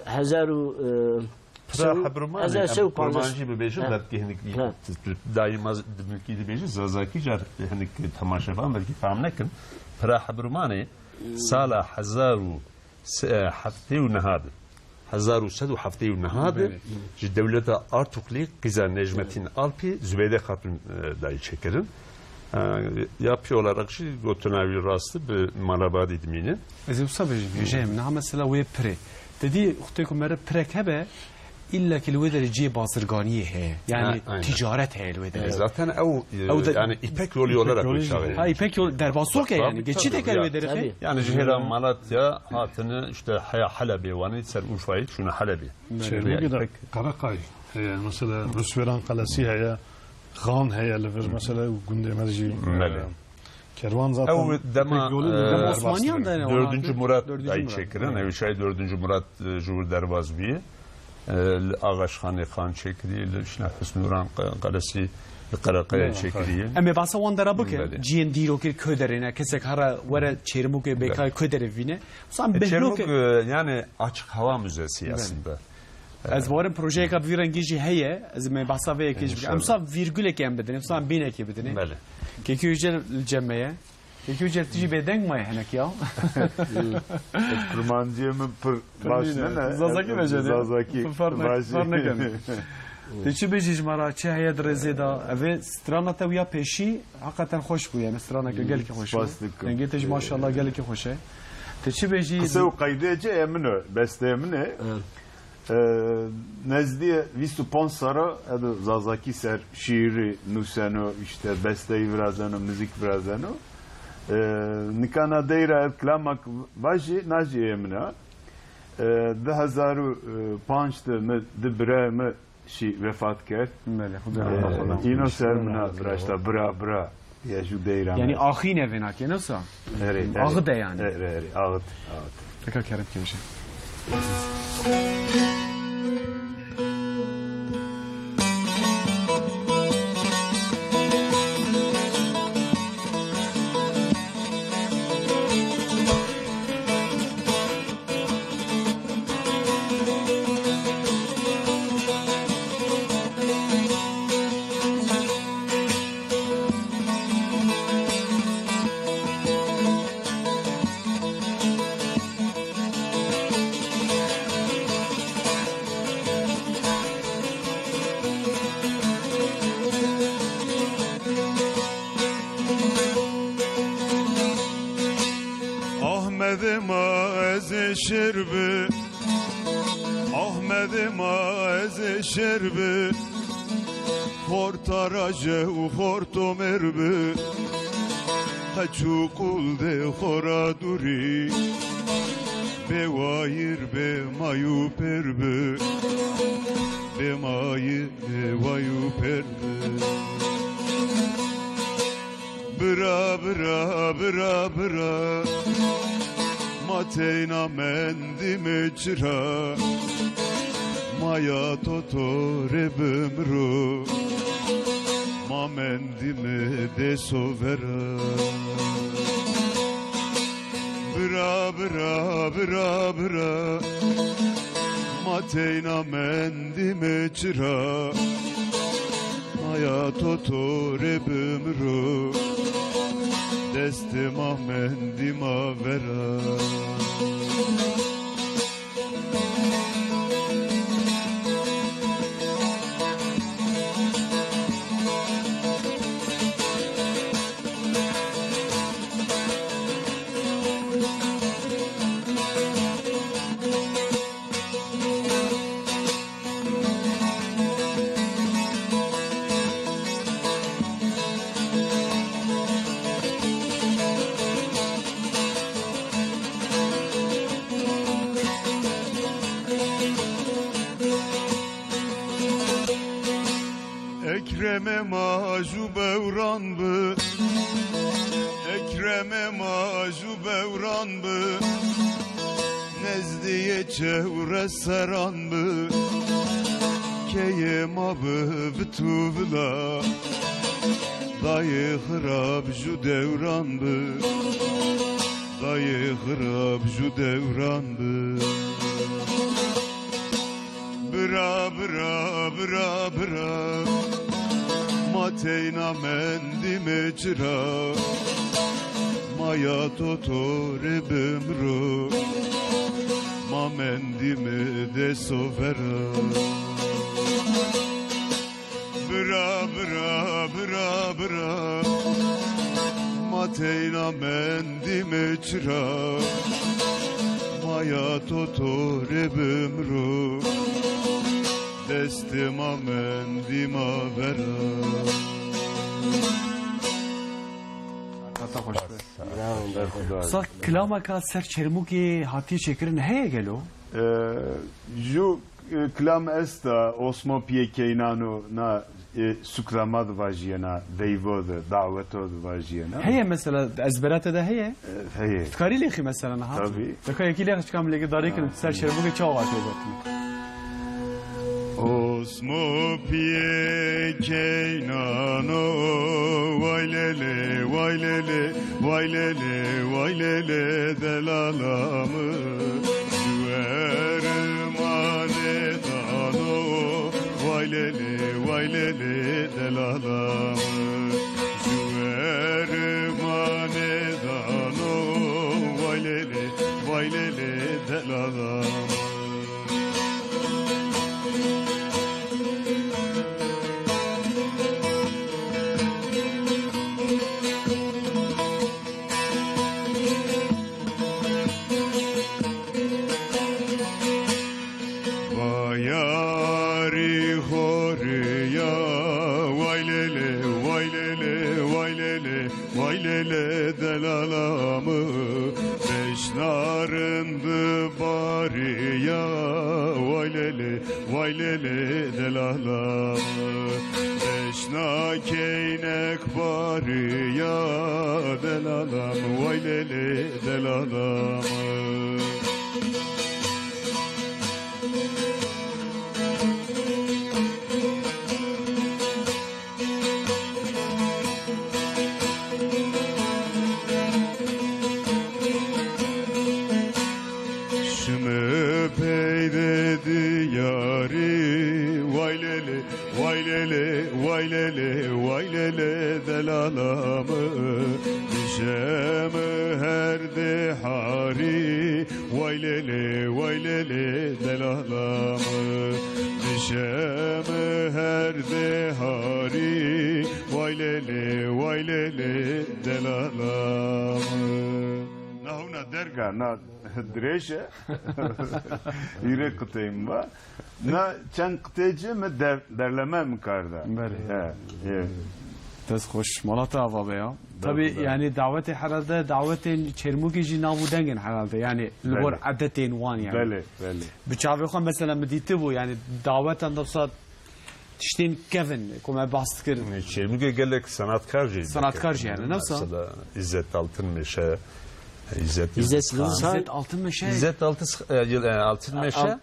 e, hezar û, e, Pira Sew-, Hebirmanê, hezar em sew panzdeh. Kurmancî bibêjin, Ha. belkî hinik Ha. daima dimilkî dibêjin, Zazakî car hinik temaşevan belkî fam nekin. Pira Hebirmanê sala hezar û se-, heftê û neha de, hezar û sed û heftê û neha de Belê. ji dewleta Artuklî qîza Necmetîn Alpî Zübeyde Xatun, e, dayî çêkirin. E, ya pî olarak jî gotina wî rast bi Malabadî dimîne. Ez ê wisa bêjim, hêjayê min, niha mesela wê pirê. Te dî wextê ku meriv pirek hebe, îllakî li wê derê cihê bazirganiyê heye. Yani Ha, aynen. ticaret heye li wê derê. E, zaten ew, e, Ew de yani İpek yolu olarak Yolu- çağırıyor. Ha, İpek yolu, derbasok e Tabii, yani. Geçit tabii, eke li ya. wê derê Tabii. Yani ji hêla Malatya hatine işte heya Helebê, wanî ser Urfayê çûne Helebê. Çermûgê de Pek- Karakay heye, mesela Rusveran Kalesi heye, Xan heye li vir, mesela gundê me jî, Belê. e, Kervan zaten Ew dema, pek yolî e, li vir. Osmaniyan da ne, dördüncü ona Murat dördüncü dayî Murat, çêkirin. evet. Ew şay dördüncü Murat, e, ji wir derbas bûye. E, li Ağaçxanê Xan çêkiriye, li şine Husnûran Qe-, Kalesi li Karakaya Evet. çêkiriye. Em ê basa wan dera bikin. Belê. Cihên dîrokê ku derê ne, kesek hara were Çermûgê bêkay Belê. ku derê vîne. San E, Çermûg, behlokê. e, yani açık hava müzesi Belê. aslında. Ez bawerim projeyeka bi vî rengî jî heye, ez ê me behsa vê yekê jî bikim. Em sa vîrgulekê em bidinê, em sa bînekê bidinê. Belê. Kekî Yücel li cem me ye. Kekî Yücel, tu jî bêdeng maye hinek ya. Kurmanciyê min pir Pir baş nîne. nîne. Zazakî bêje de. Zazakî Pir ferq ne-, baş. ferq nekene. Tê çi bêjî ji me re, çi heye di rêzê de? Evê strana te ya pêşî heqeten xweş bû, yani straneke Hmm, gelekî xweş bû. spas dikim. Dengê te jî maşallah gelekî xweş e. Tê çi bêjî? Qise û qeydê ce ye min o, bestê min e. Evet. E, nezdî vîst û pênc sera ez di Zazakî ser şîîrî nûseno, işte besteyî virazeno, muzîk virazeno. E, nikana deyra ev kilamak vajî, najî yê min e. E, du hezar û pênc de min du birayê min jî vefat kerd. Belê, Xuda E, rahmet eylesin. îno ser min e, viraşta bira, bira. Ya ju deyra Yani me. axî nevê nake, ne wisa? Erê, erê. Axi de yani. Erê, erê, axit, axit. Teka kerem kêşe. Ahmedê ma ez ê şêr bi, Ahmedê ma ez ê şêr bi, xorta raje û xorto mêr bi, qeç û qul dê xora dûrî, bê wayir bê may û pêr bi, bê mayir bê way û pêr bi. Bira, bira, bira, bira, ma teyna mendî me çira? Ma ya to to rê bimro, ma mendî me dê sovera. Bira, bira, bira, bira, ma teyna mendî me çira? Maya to to rê bimro, destê ma mendî ma vera. Ekremê ma jû bewran bi, Ekremê ma jû bewran bi, nezdiyê çewres seran bi, keyê ma bi vit û vila, dayê xirab jû dewran bi, dayê xirab jû dewran bi. Bira, bira, bira, bira, ma teyna mendî me çira, ma ya to torê bimro, ma mendî me de sovera. Bira, bira, bira, bira, ma teyna mendî me çira, ma ya to torê bimro, destê ma mendî ma vera. Hata xweş be. Bravo, bravo. Sa kilameka ser Çermûgê hatiye çêkirin heye gelo? Ee, ju, e, kilam esta, Osmo Piyê Keynano na, e, suklama di vajiyena, veyvo di, daweto di vajiyena. Heye mesela, ezberate de heye? E, heye. Dikarî lêxî mesela niha? Tabii. Dika yekî lêx çikam lêxî darê kirin, ser Çermûgê çawa hatiye gotin? Osmo Piyê Keynano, way lê lê, way lê lê, way lê lê, way lê lê, delala mi, ji werimanê dano, way lê lê, way lê lê, delala mi, ji werimanê dano, way lê lê, way lê lê, delala mi. Bayarî xoriya, way lê lê, way lê lê, way lê lê, way lê lê, delala mi, beşna rind bariya, way lê lê, way lê lê, delala mi, beşna keynek bariya, delala mi, way lê lê, delala mi. Şimi peyde diyarî, way lê lê, way lê lê, way lê lê, way lê lê, delala mi, dişemi her diharî, way lê lê, way lê lê, delala mi, dişemi her diharî, way lê lê, way lê lê, delala mi. Na hewna derga, na dirêj e. Hîrê qiteyê min va. Na çend qitê ci mi der-, derleme min karda. Belê. He, he. Dest xweş. Mala te ava be ya. Belê, Tabii belê. Yani davetê herhalde, davetên Çermûgê jî nav û dengên herhalde. Yani li gor Belê. Edetên wan yani. Belê, belê. Bi çavê xwe mesela min dîtibû yani dawetan da wisa tiştên kevin ku me behs dikir. Çêrmûgê gelek senatkar jî Senatkar jî yani, ne wisa? Mesela İzzet Altınmeşe, İzzet İzzet Yıldızhan. Yıldızhan. İzzet Altınmeşe. İzzet Altı-, e, Yıl-, e, Altınmeşe Al-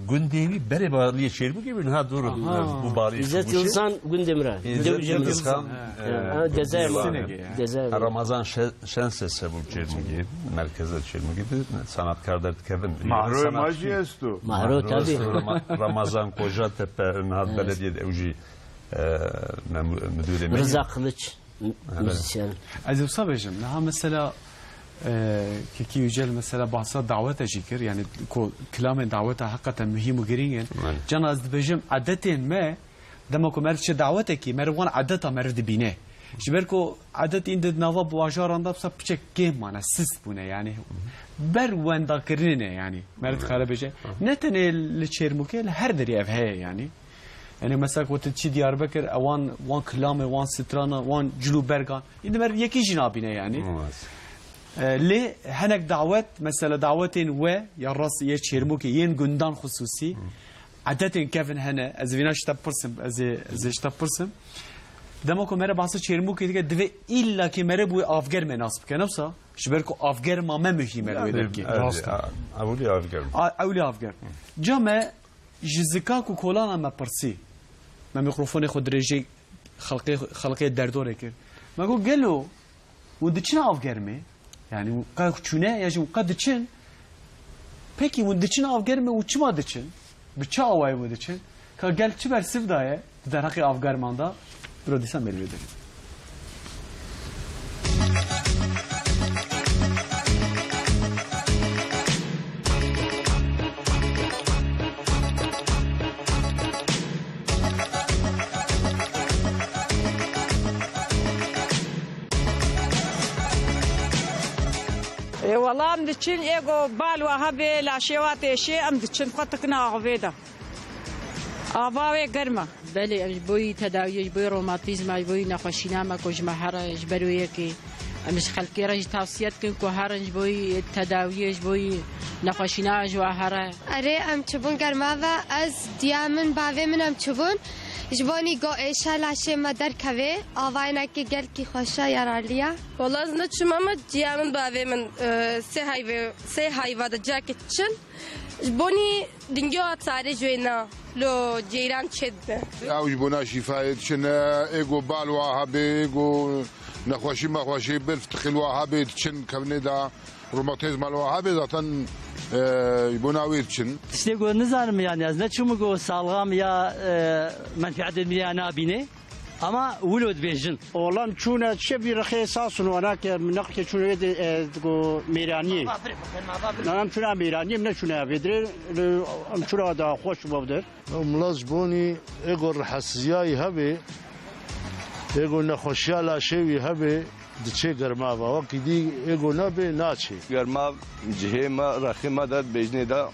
gundê wî berê baliyê Çêrmûgê bû, niha dûr Aha. e, bû baliyê İzzet Çêrmûgê. Yıldızhan gundê min re. İzzet Gundê Yıldızhan, Yıldızhan. Ha. e, Ha, Cezayir gundê mi? Wî. Cezayir mi? Ramazan Şe-, Şenses hebû Çêrmûgê, merkeza Çêrmûgê de senatkar derdikevin. Maroyê ma jî esto. Mahro, tabii. Rama-, Ramazan Kocatepe, niha Evet. belediyede ew jî, e, mem-, müdürê me. Rıza Kılıç, mü-, Evet. müzisyen. Ez wisa bêjim, niha mesela, e, Kekî Yücel mesela bahsa dawete jî kir, yani ku kilamên daweta heqeten muhîm û girîng in. Evet. Cana ez dibêjim, edetên me, dema ku me re diçe dawetekî, meriv wan edeta meriv dibîne. Ji ber ku edet îndî di nava bajaran de wisa piçek kêm mane, sist bûne yani. Ber wendakirinê ne yani. Meriv dikare bêje. Ne tenê li Çêrmûkê, li her derê ev heye yani. Yani mesela ku tu çi Diyarbekir, ewan, wan kilamê, wan strana, wan cil û bergan. Îndî meriv yekî jî nabîne yani. Evet. E, lê henek dawet, mesela dawetên we ya rast yê Çêrmûkê, yên gundan xusûsî, Edetên kevin hene, ez ê vîna ji te bipirsim, ez ê, ez ê ji te bipirsim. Dema ku mere behsa Çêrmûkê dike, divê îlla kê mere bi wê avgermê nas bike, ne wisa? Ji ber ku avgerma me muhîm e li wê Yani, derkê. Evet, Rast e. ya, ewlî avgerm. A, ewlî avgerm. Ca me ji zika ku kolana me pirsî, me mîkrofonê xwe dirêjê xelqê, xelqê derdorê kir. Me got, gelo hûn diçin avgermê? Yani hûn qe çûne ya jî hûn qe diçin? Pekî hûn diçin avgermê û çima diçin? Bi çi awayê hûn diçin? Ka gel çi bersiv daye di derheqê avgerman de? Biro dîsa mêrivê derê. Ê, wela em diçin, ê go bal wa hebê, laşê wa têşê, em diçin, xwe tikine axivê de. Ava wê germ e. Belê, em ji bo yî tedawiyê, ji bo yî romatîzma, ji bo yî nexweşîna me ku ji me here, ji ber wê yekê em ji xelkê re jî tavsiye dikin ku herin ji bo yî tedawiyê, ji bo yî nexweşîna ji we here. Erê, em çibûn germa ve, ez, diya min, bavê min em çibûn. Ji bo nî go êşe laşê me derkevê, avayênekê gelkî xweş e, yararlî ye. Wela ez neçûm ama diya min, bavê min, e, sê heyvê, sê heyva de cakê diçin. Ji bo nî dingê wa tarê ji wê na, lo ceyran çêdibe. Ew ji bona şîfayê diçin, ê go bal wa hebê, ê go nexweşî mexweşî, berf tiqil wa hebê diçin kevnê de, romatizma li wa hebê zaten, e, ji bona wê diçin. Tiştê ku nizanim yani ez neçûm ku salxam ya, e, menfietê min ya nabînê. Ama wilo dibêjin. Oğlan çûne çi bir rexê sas û wana ke min nexke çûne vê de, e, go mêraniyê. Nanam çûne mêraniyê, min neçûne vê dirê, em çûne da xweş bavdir. Ew mila ji bonî ê go rihesiziyayî hebê, ê go nexweşiya laşê wî hebê, diçê germava. Wekî dî ê go nabê, naçê. Germav cihê me, rexê me de dibêjinê de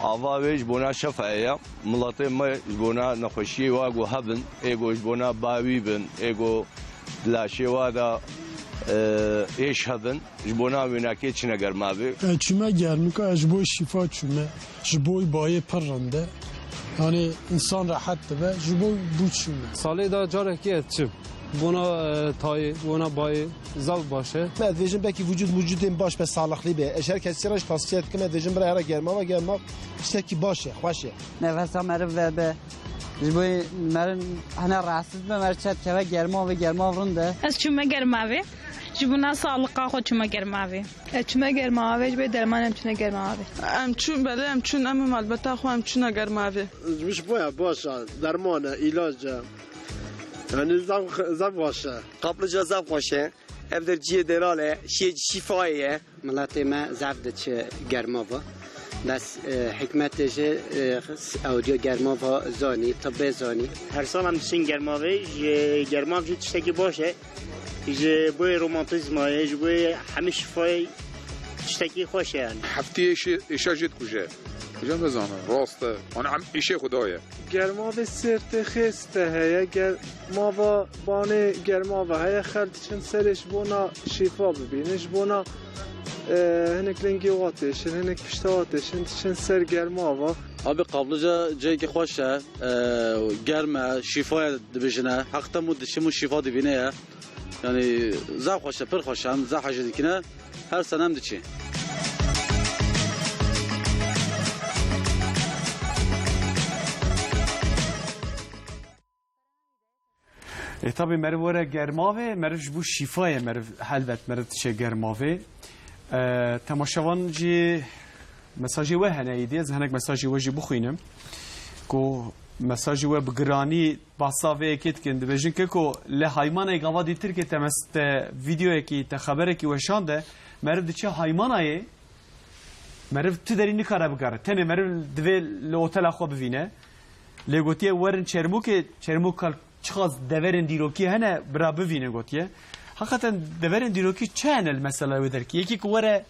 ava wê ji bona şefayê ye. Miletê me ji bona nexweşiyê wa ku hebin, ê ku ji bona bawî bin, ê ku di laşê wa de, e, êş hebin, ji bona wênakê çine germavê. Ez çûme germika, ez ji bo şîfa çûme. Ji bo bayê pir rind e. Yani însan rehet dibe. Ji bo bû çûme. Salê de carekê ez çim. Bona, e, tayê, bona bayê zaf baş e. Ez dibêjim belkî vücud mucudên baş be, sağlıklı be. Ez her kesî re jî tavsiye dikim, ez dibêjim bira here germava, germav tiştekî baş e, xweş e. Nefesa meriv vebe. Ji bo meriv hene rahatsız be, meriv çet keve germavê, germav rind e. Ez çûme germavê. Ji bona sağlıka xwe çûme germavê. Ez çûme germavê, ji bo derman em çûne germavê. Em çûn, belê em çûn, em malbeta xwe em çûne germavê. Ji bo ya baş e, derman e, îlac e. Yani zaf, zaf baş e. Kaplıca zaf xweş e. Ev der cihê delal e, şiyê şîfayê ye. Miletê me zaf diçe germava. Bes, e, hikmetê jî, e, ewdiya germava zanî, tibbê zanî. Her sal em diçin germavê, ji germav jî tiştekî baş e. Ji bo romatizmayê, ji bo hemî şîfayê tiştekî xweş e yani. Heftiyê êşe, êşa jê dikuje. Hocam ne zanin, rast e. Hani em îşê xwe daye. Germavê sêrtê xêste heye, germava banê germava heye, xelk diçin serê ji bona şîfa bibînin, ji bona, e, hinek lengê wa têşin, hinek pişta wa têşin, diçin ser germava. Abi, Kaplıca cihekî xweş e, e, germ e, şîfa ye dibêjine. Heqten mû diçim û şîfa dibîne ye. Yani zaf xweş e, pir xweş e, em zaf hejê dikine. Her sene em diçin. E, tabi meriv were germavê, meriv ji bo şîfayê, meriv helbet, meriv diçe germavê. E, temaşevan jî mesajê we hene, êdî ez hinek mesajê we jî bixwînim. Ku mesajê we bi giranî bahsa vê yekê dikin, dibêjin ke ku li haymanê gava dîtir ke te mes-, te vîdeoyekî, te xeberekî weşan de, meriv diçe haymanayê, meriv tu derî nikare bigere. Tenê meriv divê li otela xwe bivîne. Lê gotiye werin Çermûkê, Çermûk kal çiqas deverên dîrokî hene, bira bivîne gotiye. Heqeten deverên dîrokî çi hene li mesela wê derkî? Yekî ku were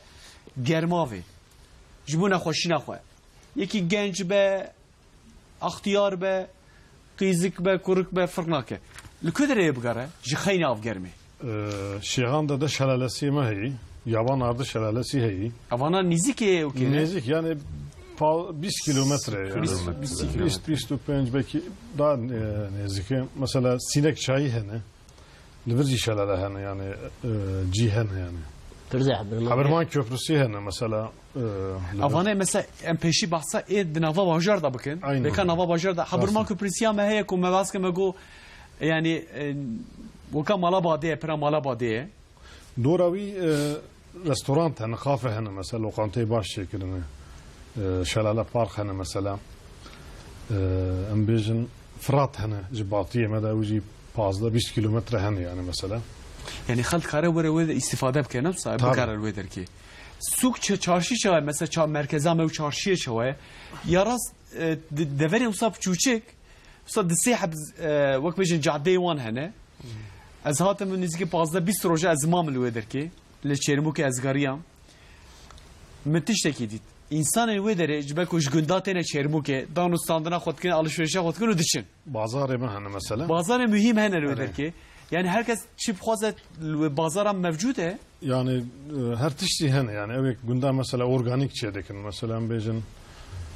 germavê, ji bo nexweşîna xwe. Yekî genc be, extiyar be, qîzik be, kurik be, firq nake. Li ku derê bigere? Ji xeynê avgermê. Ee, Şêxan de de şelalesî me heyî. Yaban Ardı şelalesî heyî. Evana nêzîkê ye û kê ne? Nêzîk, yani Pa-, bîst kilometre yani. Bîst, bîst kilometre. Bîst, bîst û pênc belkî daha, e, nêzîk e. Mesela Sînek Çayî hene. Li vir jî şelale hene yani, e, cî hene yani. Pir zehmet. Hebirman Köprüsü hene mesela, e, li vir. Avane mesela em pêşî behsa ê di nava bajar da bikin. Aynen. Vêka nava bajar da. Hebirman Köprüsü ya me heye ku me baske me got yani, e, weka mala badê ye, pira mala badê ye. Dora wî, e, restorant hene, kafe hene mesela, loqanteyê baş çêkirine. E, Şelale Park hene mesela. E, em bêjin Firat hene, ji batiyê me de ew jî pazdeh bîst kilometre hene yani mesela. Yani xelk kare were wê de îstîfade bike, ne wisa? Tabii. Bikare wê derkê. Sûk çe-, çarşî çawa ye? Mesela ça-, merkeza me û çarşiyê çawa ye? Ya rast, e, de-, deverê wisa piçûçik, wisa di sê heb, e, wek bêjin cadeyê wan hene. Ez hatim nêzîkî pazdeh bîst roja ez mam li wê derkê, li Çêrmûkê ez geriyam. Min tiştekî dît. Însanên wê derê ji ber ku ji gunda têne Çêrmûkê, dan û standina xwe dikin, alişverişa xwe dikin û diçin. Bazarê me hene mesela. Bazarê muhîm hene li wê derkê. Yani her kes çi bixwaze li wê bazara mevcûd e. Yani, e, her tiştî hene yani. Ew ê gunda mesela organîk çêdikin. Mesela em bêjin,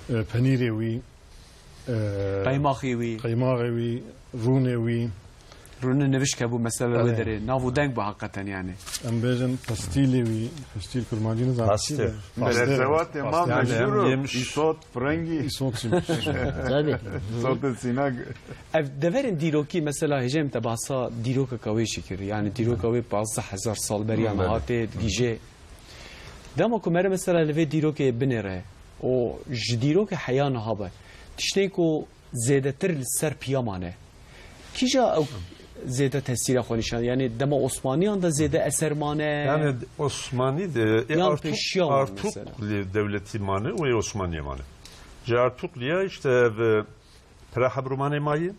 e, penîrê wî, e, qeymaxê wî, qeymaxê wî, rûnê wî. Rûnê nivişk hebû mesela wê derê. Nav û deng bû heqeten yani. Em bêjin pestîlê wî, pestîl kurmancî nizanim çi be. Pastîr. Pastîr. Berezewatê ma meşhûr o. Yani em yemiş. Îsot, firengî. Îsot çi? Tabii. Îsotê Sînak. Ev deverên dîrokî mesela hêjayê min te behsa dîrokeka wê jî kir. Yani dîroka wê pazdeh hezar sal beriya niha tê digihîje. Dema ku mere mesela li vê dîrokê binêre û ji dîrokê heya niha be, tiştên ku zêdetir li ser piya mane, kîja ew zêde tesîra xwe nîşan? Yani dema Osmaniyan de zêde eser mane? Yani Osmanî de, e, yan Artuk-, pêşiya wan mesela? Artuklu dewletî mane û ê Osmaniyê mane. Ji Artukluya işte ev, e, Pira Hebrumanê mayî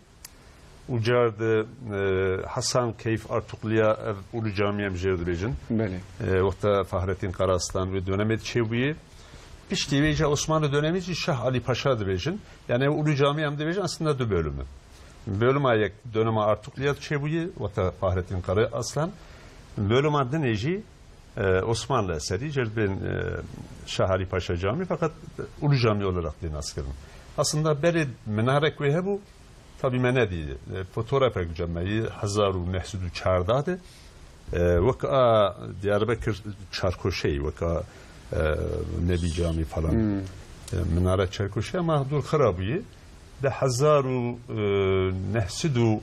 û car di, e, Hasan Keyf Artukluya ev Ulu Camî em jêr dibêjin. Belê. E, wexta Fahrettin Karaaslan wê dönemê çêbûyê. Piştî wê jî Osmanlı dönemî jî Şah Ali Paşa dibêjin. Yani ev Ulu Camî em dibêjin aslında du bölümü. Bölüma yek dönema Artukluya çêbûyê, wexta Fahrettin Karaaslan. Bölüma dinê jî e, Osmanlı eserî, jêr dibên, e, Şah Ali Paşa Camî, feqet Ulu Camî olarak tê naskirin. Aslında berê minarek wê hebû, tabi me nedî. E, fotoğrafek cem me yê hezar û neh sed û çardeh de, e, wek a Diyarbekir Çarkoşeyî, wek a, e, Nebî Camî falan. Hmm. E, minare Çarkoşe ama dur xira bûye. Di hezar û neh sed û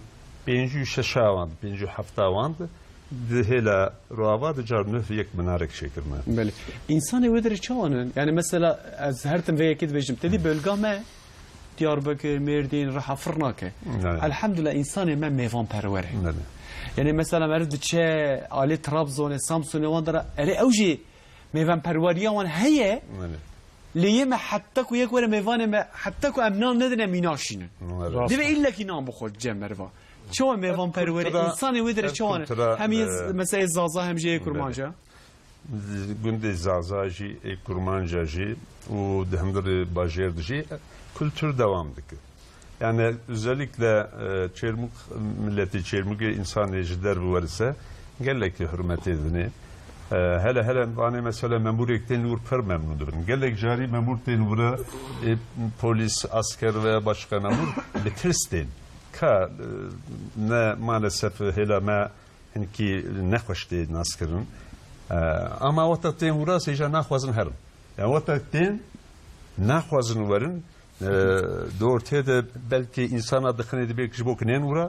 pêncî û şeş wan, pêncî û heft wan de, di hêla roava de car nû yek minarek çêkirine. Belê. Însanê wê derê çawa ne? Yani mesela ez her tim vê yekê dibêjim. Te dî bölga me Diyarbekir, Mêrdîn, Riha firr nake. Evet. Elhamdülillah însanê me mêvanperwer e. Evet. Yani mesela meriv diçe alê Trabzonê, Samsunê wan de re, erê ew jî mêvanperweriya wan heye. Evet. Lê yê me heta ku yek were mêvanê me, heta ku em nan nedin em î naşînin. Rast. Divê îllekî nan bixwe cem meriva. Çawa mêvanperwerî, Kultura, însanê wê derê ev çawa ne? Kultura, hem yê e, z-, mesela yê Zaza hem jî yê Belê. Kurmanca. Gundê Zaza jî, ê Kurmanca jî û di hundirê bajêr de jî kultur dewam dike. Yani özellikle, e, Çêrmûk, milletê Çêrmûkê, însanê ji derve werise gelekî hurmetê dinê. E, hele hele vanê mesela memûrek tên wir pir memnûn dibin. Gelek carî memûr tên wir, e, polîs, asker ve başka memûr bi tirs tên. Ka, e, ne maalesef hêla me hinkî nexweş tê naskirin. E, ama wexta tên wir sêca naxwazin herin. Yani wexta tên naxwazin werin, e, di ortê de belkî însana dixine dibê ki ji bo ki nên wir,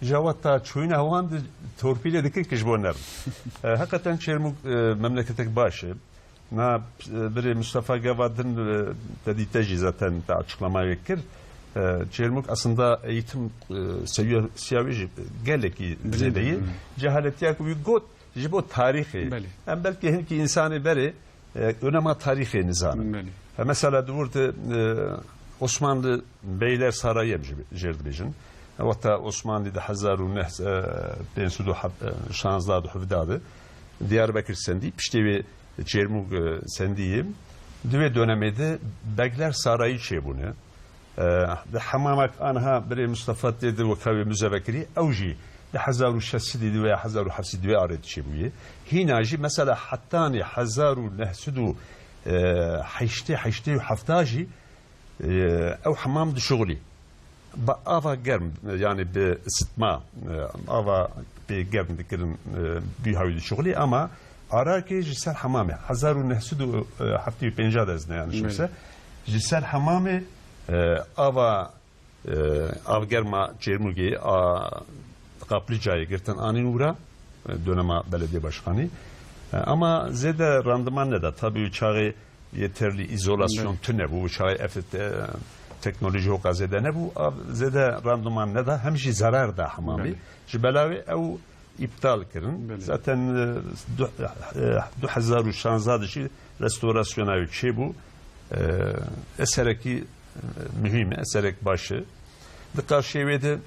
ja wexta çûyîna wan di torpîlê dikin ki ji bo nerin. E, heqeten Çêrmûk, e, memleketek baş e. Na, e, birê Mustafa Gava din, e, te dî te jî zaten te açıklamayê kir. E, Çêrmûk aslında eğitim, e, seviyesiya wî jî gelekî zêde ye. Bilî, bilî. Cehaletiya ku wî got ji bo tarîxê. Belê. Em belkî hinkî însanê berê, e, önema tarîxê nizanin. Belê. E, mesela di wir de, e, Osmanlı Beyler Sarayı em jî jêr dibêjin. E, wexta Osmanlı di hezar û neh, e, pênc sed û şazdeh de hevdeh de Diyarbekir sendî, piştê wê Çêrmûk, e, sendî ye. Di wê dönemê de Begler Sarayı çêbûne. E, di hemamek anha birê Mustafa tê di weka wê muzeve kirî, ew jî di hezar û şeş sedî di wê ya hezar û heft sedî di wê arê çêbûye. Hîna jî mesela hetanî hezar û neh sed û e, heştê, heştê û hefta jî, e, ew hemam dişuxulî. Bi ava germ, yani bi isitma, e, ava pê germ dikirin, e, bî hewî dişuxulî, ama Arakê ji ser hemamê, hezar û neh sed û heftê û pênc de ez neyanişim Belê. se, ji ser hemamê, e, ava, e, avgerma Çêrmûgê a Qaplicayê girtin anîn wira, e, dönema belediye başkanî. E, ama zêde randiman neda. Tabii çaxê yeterli izolasyon Belê. tune bû. Çaxê ev te-, teknoloji hoqa zêde nebû. Av zêde randiman neda. Hem jî zarar da hemamî. Belê. Ji belawê ew îptal kirin. Belê. Zaten, e, du, e, du hezar û şanzeh de jî restorasyona wî çêbû. E, eserekî, e, muhîm e, eserek baş e. Di qarşiyê wê de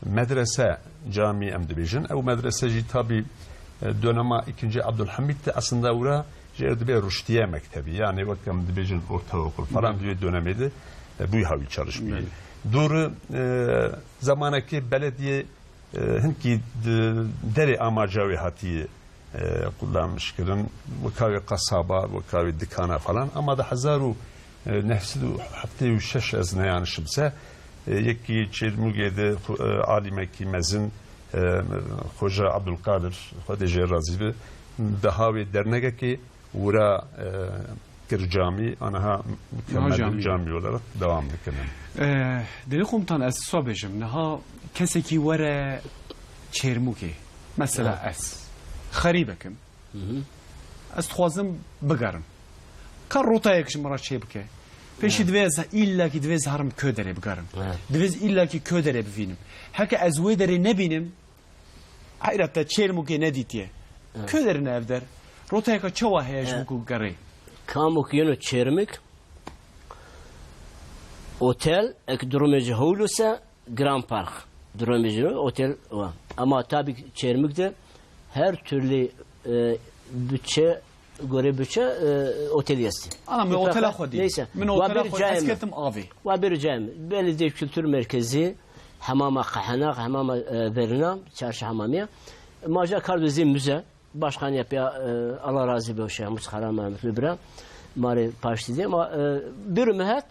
medrese, camî em dibêjin. Ew medrese jî tabî, e, dönema ikinci Abdülhamid de aslında wira jê re dibê Ruştiye Mektebi. Yani wek em dibêjin ortaokul falan Belê. di wê dönemê de, e, bûyî hawî çalışmî. Belê. Dûr, e, zamanekê belediye E, hinkî di derê amaca wê hatiye, e, kullanmiş kirin. Weka wê qasaba, weka wê dikana falan. Ama di hezar û neh sed û heftê û şeş ez neyanişim se, e, yekî Çêrmûgê de xu-, e, alîmekî mezin, e, Xoca Abdulkadir, Xwedê jê razî be, deha wê dernegekê wira, e, kir camî, aniha Niha mükemmel bir camî. cami olarak devam dikirin. E, Deli Komutan, ez size bêjim, niha kesekî were Çêrmûkê. Mesela Evet. ez xerîbek im. Hı hı. Ez dixwazim bigerim. Ka rotayek ji min re çê bike. Pêşî Evet. divê ez, illa ki divê ez herim Köderê bigerim. Evet. Divê ez illa ki Köderê bivînim. Heke ez wê derê nebînim, Heyret te Çêrmûkê nedîtiye. Evet. Kö derine ev der? Rotayeka çawa heye ji Evet. bo ku gerê? Kamok yeno Çêrmik, otel, ek durumê ji hewlo se, Grand Park. Durumê ji otel wa. Ama tabii Çêrmik de her türlü, e, bütçe, göre bütçe, e, otel yesti. Ana, min Mutlaka, otela xwe dî. neyse. Min Wa otela bir xwe, ez cayê mi? ketim avê. Wa bir cayê mi? Belediye Kültür Merkezi, Hemama Qehena, Hemama, e, Verina, Çarşı Hamamiye. Ma ja kardo zî müze, başkan yapıya, e, Allah razı be Şeyh Mustafa Rahman Mutlu bira. Mare paştî de, ma, e, bir mehet,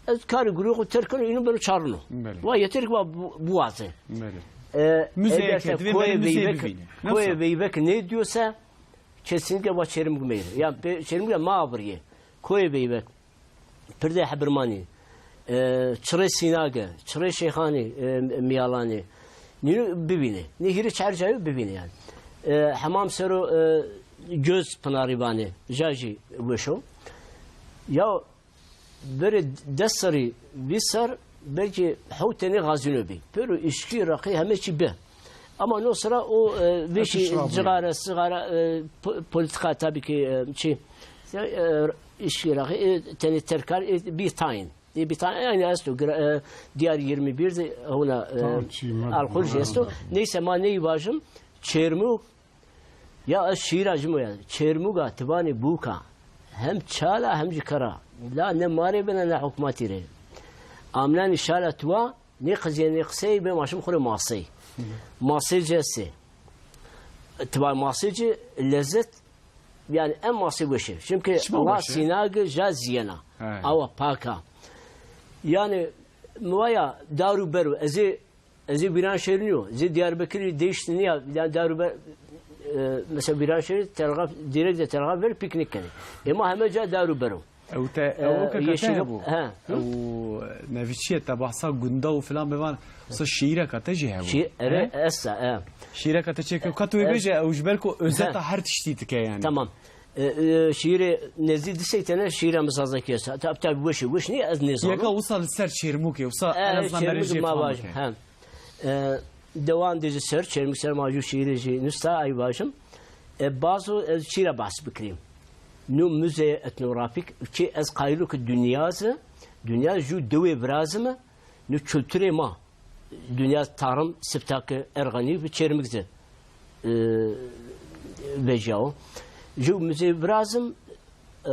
ez karî gurû xwe terk kino, inu beno çarno. Belê. Wa yeter ki wa bu, bu waze. Belê. E, Müzeye ev derse ke, divê koyê bere müzeye beyvek, bibîne. koyê Nasıl? beyvek ne diyorsa, kesinlikle wa Çerim Gümeyri. Yani pe-, Çerim Gümeyri ma abiriye. Koyê beyvek. Pirdê Hebirmanî, e, Çirê Sînage, Çirê Şeyxanî, e, Miyalanî. Nîno bibîne. Nî hîrê çar cayê bibîne yani. E, Hemam Sero, e, Göz Pınarî vanê, ja jî weş o. Ya berê des serî, vîst ser, belkî hewt tenê gazîno bî. Pêro îşkî, raqî, heme çî bi. Ama no sira o, e, vê Hepsi şî şirab cigare, bûye. sigara, e, po-, politika tabii ki, e, çi, e, îşkî, raqî, e, tenê terkar, e, bî tayin. E, bî tayin, yani esto, gra-, e, diğer yirmi bir de hona, e, Tamam, çî, me-, alkol jî esto. Neyse, ma neyî vajim, Çêrmûg, ya ez şîra ji min ya, Çêrmûga tivanê bûka, hem çala hem ji kera, la ne marê bine ne hukmatî rê. Amnanî şala tuwa, nê qiziyê nê qiseyê bê maşim xurê masey. Hı hı. Masê cesê. Tivan masê ci lezzet, yani en masê weş e. Çimkî Çima la weş e? sînage ja ziyena. He. Awa paka. Yani muaya daru beru, ez ê, ez ê Viranşehir niyo, ez ê Diyarbekirî değişti niya, yani daru ber-, e, mesela Viranşehir telga, direkt de telga ver piknik kenê. Ema heme ca daru beru. Ew te, E, ew weke ka te Yeşîl-, hebû. he. Ew nevîçiye te bahsa gunda û filan bivan, wisa şîîreka te jî hebû. Şî-, ere, He? esta, e. Şîîreka te çêke, ka tu wê Esta. bêje, ew ji ber ku özeta He. her tiştî dike yani. Tamam. E, e, şiîrê nêzî disek tene şiîra min zazakî esta. Tab-, tabi weş e, weş nî, ez nêzanim. Yeka wisa li ser Çêrmûkê, wisa E, en azından Çêrmûk berê jê ma fam vajim. bike. He. E, dewan de ji ser, Çêrmûk ser ma jû şiîrê jî nusta ay vajim. E, bazo ez çîra behs bikirîm. Nû müze etnografik, ki ez qayilo ki dünya zi, dünya jû dewê virazime, nû kültürê ma, dünya tarım, siptaki erxanî bi Çêrmûk zi, e, veciyawo. Jû müze virazim, e,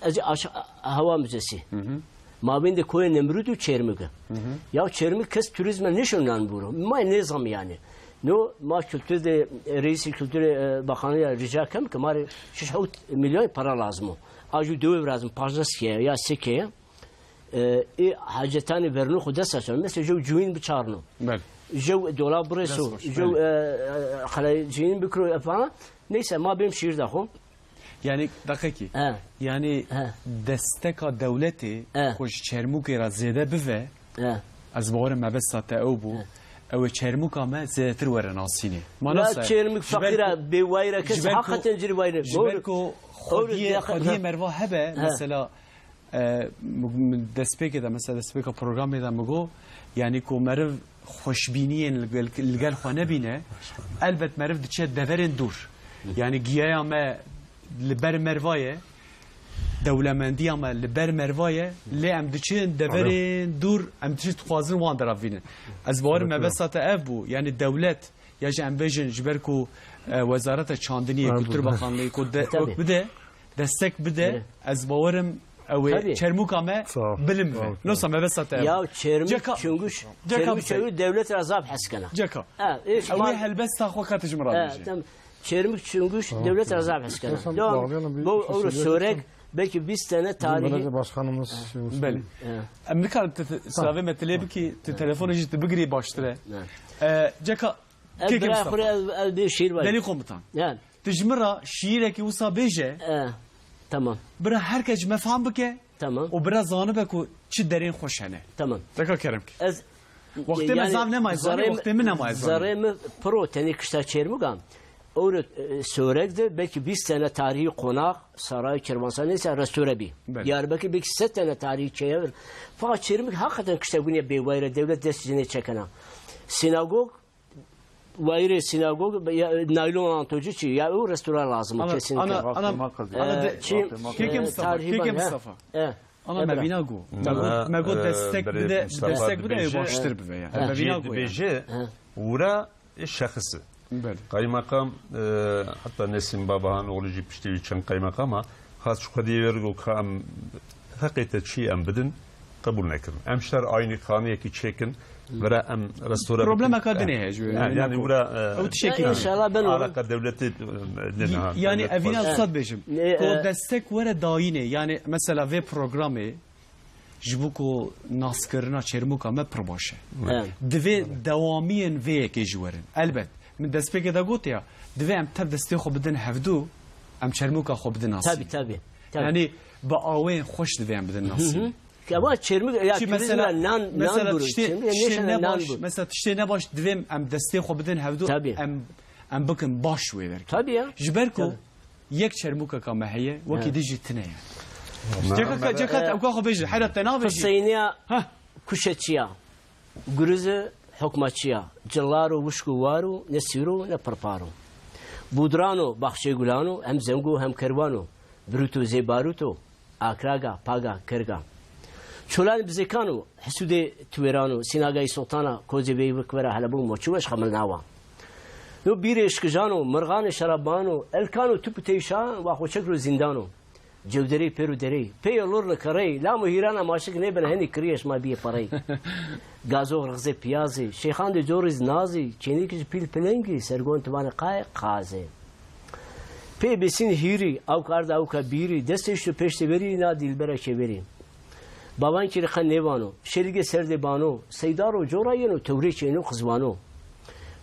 ez aş-, Hewa Müzesi. Hı hı. Mabên de Koyê Nemrûd û Çêrmûk e. Hı hı. Ya Çêrmûk kes turizme nişon nan bûro. Ma nêzam yani. No, ma kultur de, e, reîsî kulturê, e, baxanî ya rica kem ke ma rê şeş hewt milyon para lazim o. A jû dewê lazim, pazdeh sike ya sike ya. E, ê hacetanê verno xwe dest açan. Mesela jew cûyîn biçarno. Belê. Jew dolab bireso. Dest xweş, jew, belê. E, e, xelay cûyîn bikiro, e, falan. Neyse, ma bêm şiir da xwe. Yani, dakikî. He. Yani, He. desteka dewletê He. xwe ji Çermûkê re zêde bive, He. ez bawerim mebesta te ew bû. He. Ew ê Çermûka me zêdetir were nasînê. Ma Ya nasıl? Çermûk Ji ber feqîra ku, bê wayra kes ji ber ku, heqeten cî wayre. ji ber Doğru. ku Doğru, xwediyê, ya, xwediyê ha. merva hebe, He. mesela, e, min destpêkê de, mesela destpêka programê de min got, yani ku meriv xweşbîniyên li gel, li gel xwe nebîne, elbet meriv diçe deverên dûr. Yani giyaya me li ber merva ye, dewlemendiya me li ber merva ye, lê em diçin deverên dûr, em diçin dixwazin wan deravînin. Ez bawerim mebesta te ev bû, yani dewlet, ya jî em bêjin ji ber ku, e, Wezareta Çandiniyê, Kultur Bakanlığı ku de, Tabii. wek bide, destek bide, Evet. ez bawerim ew ê Tabii. Çermûka me Sağ ol. bilind be. Sağ ol. Nosa mebesta te ev. Ya Çermûk Ceka, Çunguş, ceka Çermûk bize. Çunguş dewlet re zaf hes kena. Ceka. Ha, e, Ew ê ma- helbesta xwe ka tu ji min re Ha, bêjî. tamam. Çermûk Çunguş Tamam. dewlet re zaf hes kena. Sen Devam. bağlayalım, bir Bu iki Euro sözü Sorek geçelim. belki bîst sene Bizim tarihi. belediye başkanımız Yunus Belê. Bey. Ha. Em nikarin tu, tu Tamam. slavê me tu lê bikî, tu telefonê jî tu bigirî baştir e. Evet. E, Ceka, Ev Kêkê bira Mustafa. xwe re ev, ev bir şiir var. Delî Komutan. Yani. Tu ji min re şiîrekî wisa bêje. E, tamam. Bira her kes ji me fam bike. Tamam. Û bira zanibe ku çi derên xweş hene. Tamam. Deka kerem ki. Ez, Wextê me yani, zav nemaye zanî, zarê wextê min nemaye zanî. Zarê min piro tenê kişta Çermûgan. Euro, e, Sorek de belki bîst sene tarihî qonax, saray, kervansa neyse restore bî. Belê. Diyarbekir belki sed sene tarihî çeyev. Fakat Çermûk hakikaten kişta guniye bêwayre dewlet dest jinê çekena. Sinagog Wayirê sinagog, ya, naylon antocu çi? Ya, o restora lazım, Ana, kesinlikle. ana, ana, Wextê me qizî. ana de, Ee, çi, Wextê me Kêkê e, Mustafa, tarihi Kêkê var, he. Mustafa. E, Ana e, me bira. vîna got. Me got, me got, e, destek bide, destek bide, baştir bibe ya. He. Me vîna got ya. Dibêje, He. wira, e, şexis e. Belê. Kaymakam, e, heta Nesim Babahan oğlu jî piştî wî çend kaymakama, hat ji xwediyê wêr got ka em heqê te çi em bidin, qebûl nekirin. Em ji te re aynî qaniyekî çêkin, vira em restore bikin. Problemeka dinê heye ji wê. Yani, yani wira, e, Ew tişekî Ya, din. inşallah ben onu Alaqa dewletê, e, ne, ha, Yani, dewlet evîna xwest. Sad bêjim. Ne, Ko e, destek were dayînê, yani, mesela vê programê, ji bo ku naskirina Çermûka me pir baş e. Evet. Divê dewamiyên vê yekê jî werin. Elbet, min destpêkê de gotiya, divê em tev destê xwe bidin hevdû, em Çermûka xwe bidin nasîn. Tabii, tabii, tabii. Yani bi awên xweş divê em bidin nasîn. Hı hı. Ama Çermûk, ya, Çi turizm mesela, ya nan, mesela nan buru. tiştê, Çermûk ya tiştê neşe ne nan baş, buru. mesela tiştê ne baş divê em destê xwe bidin hevdû, Tabii. em, em bikin baş wê derkê. Tabii ya. Ji ber ku Tabii. yek Çermûkeka me heye, wekî Evet. din jî tune ye. Ceka, ceka, Ee, ew ka xwe bêje, hera te nabêjî. Qiseyniya Heh. kuşeçiya, gurizi hukmaçiya, cillar û wişk û war û ne sîro ne pirparo. Budran û baxçê gulano, hem zengo hem kerwano, brûto zê barûto, akraga, paga, kerga. Çolan bizêkan û Hisûdê Tuêran û Sînagayî Sultana, Kozê Beyvik Vera Helebû Moçû Weş Xemilnawa. No bîrê şkijan û mirxanê şeraban û elkan û tup û teyşan wa xwe çekro zîndan û cewderê pêr û derê. Pê yolur li kerey, lam û hîrana maşik nêbin henî kirî eşma biyê perey. Gazo rixzê piyazê, şêxan de coriz nazî, çênîk ji pîl pilengî, sergon tivanê qay qazê. Pê bêsîn hîrî, awk arda awka bîrî, destê şto pêştê verî, na dîlbera çêverî. Bavan kirî qe nêvano, şêligê serdê bano, seydaro cora yeno tewrê çêno qizwano.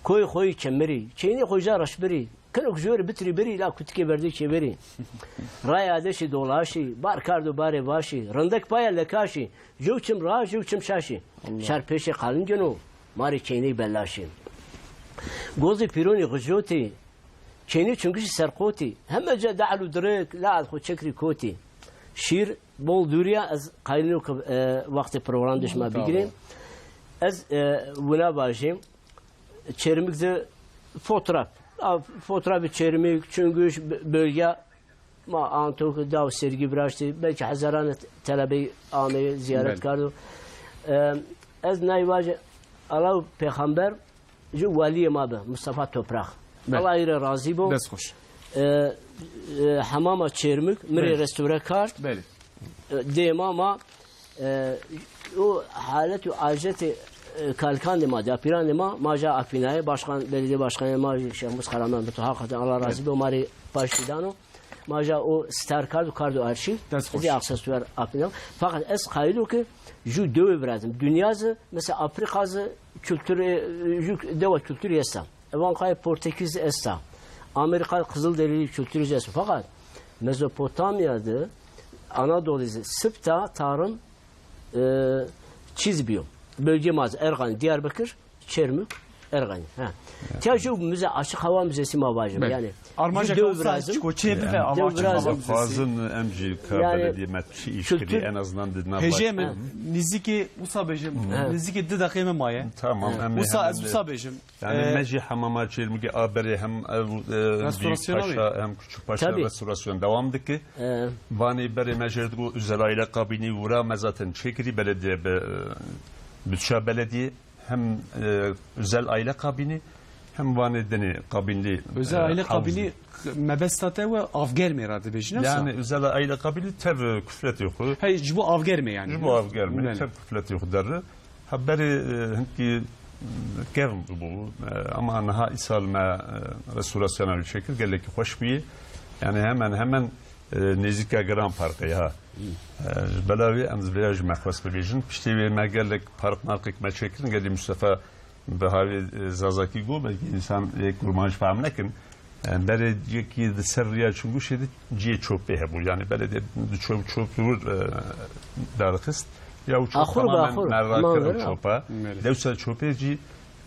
Koy xoyî çemirî, çênê xwe ja reşbirî, kinok jor bitirî birî la kutikê berdê çêverî. Raya deşê dolaşî, bar kardo barê vaşî, rindek paya lekaşî, jew çim ra, jew çim şaşî. Allah. Şar pêşê qalin geno, marê çênê belaşî. Gozê pîronî xijotî, Çênî çungişî serqotî, heme ca dehl û dirik, la ez xwe çekrî kotî. Şîr bol dûriya, ez qayilîno ke, e, wextê program de ji me Tamam. bigirîm. Ez, e, wina bajîm, Çermik de fotraf. A, fotrafê Çermik, Çunguş, b-, bölge, ma antok da û sergî viraştî, belkî hezaran telebeyî ameyê ziyaret Belê. kardo. E, ez nayê vajê, Allah û pêxember, Ji waliyê ma bi, Mustafa Toprak. Be. Allah îre razî bo. Dest xweş. E, e, hemama Çêrmik, min rê Belê. restore kar. Belê. E, dêma ma, e, o halet û ajetê, e, e, kalikandê ma, dapîranê ma, ma ja afînayê, başkan, belediye başkanê ma jî Şêxmûs Qaraman bi tu, hakikaten Allah razî be, ma rê paştî dano. Ma ja o star kard û kard û arşîv, Dest xweş. Zî aksesuar afîna. Fakat ez qayîl o ki ju dewê birazim. Dünya zi, mesela Afrika zi kültürü, e, ju dewa kültürü esta. Evan kay Portekiz esta. Amerika Kızılderili kültürü esta. Fakat Mezopotamya'da, Anadolu zi, sipta tarım, e, çiz biyo. Bölge maz, Ergani, Diyarbakır, Çermik, Ergani. Ha. Tiya ju müze, açık hava müzesi ma vajim. Belê. Yani, Armanca ju dew kawsa birazim. Çiko çê bibe, Dew ama açık birazim. Hava müzesi. Xwazin em jî ka Yani, belediye me çi iş kültür kirî, en azından di nav Hêjê min, Ha. nizîkê wisa bêjim, Ha. nizîkê du deqê me maye. Tamam, Ha. em ê Wisa hemen ez de wisa bêjim. Yani Ee, me jî hemama Çêrmûgê a berê hem ev, e, Restorasyona Büyük Paşa hem Küçük Paşa Tabii. restorasyon devam dike. Ee. Vanê berê me jê re digo özel aile kabini wira me zaten çêkirî belediye be, e, bütçe belediye hem, e, özel aile kabini hem vanê denê kabinli, Özel e, aile havuzlu. kabini mebesta te we avgermê re dibêjin, yoksa? Yani özel aile kabini tev, e, kufletê xwe. Hey, ji bo avgermê yani. Ji bo avgermê, Belê. tev kufletê xwe derre. Ha berê, e, hinkî, e, kevn bû, e, ama niha îsal me, e, restorasyona wî çêkir, gelekî xweş bûye. Yani hemen hemen, e, nêzîka Gran Parkê ha. E, ji bela wê em vêya jî me xwest bibêjin. Piştê wê me gelek park markek me çêkirin, gelî Mustafa bi havê, e, Zazakî got, belkî însan ê kurmanc fehm nekin. E, berê yekî di ser riya Çinguşê de ciyê çopê hebû. Yani belediye di çop, çop dûr, e, darxist. Ya û çop Axur be, tamamen axur. merra Aman kirin vera. çopa. Belê. Dewsa çopê jî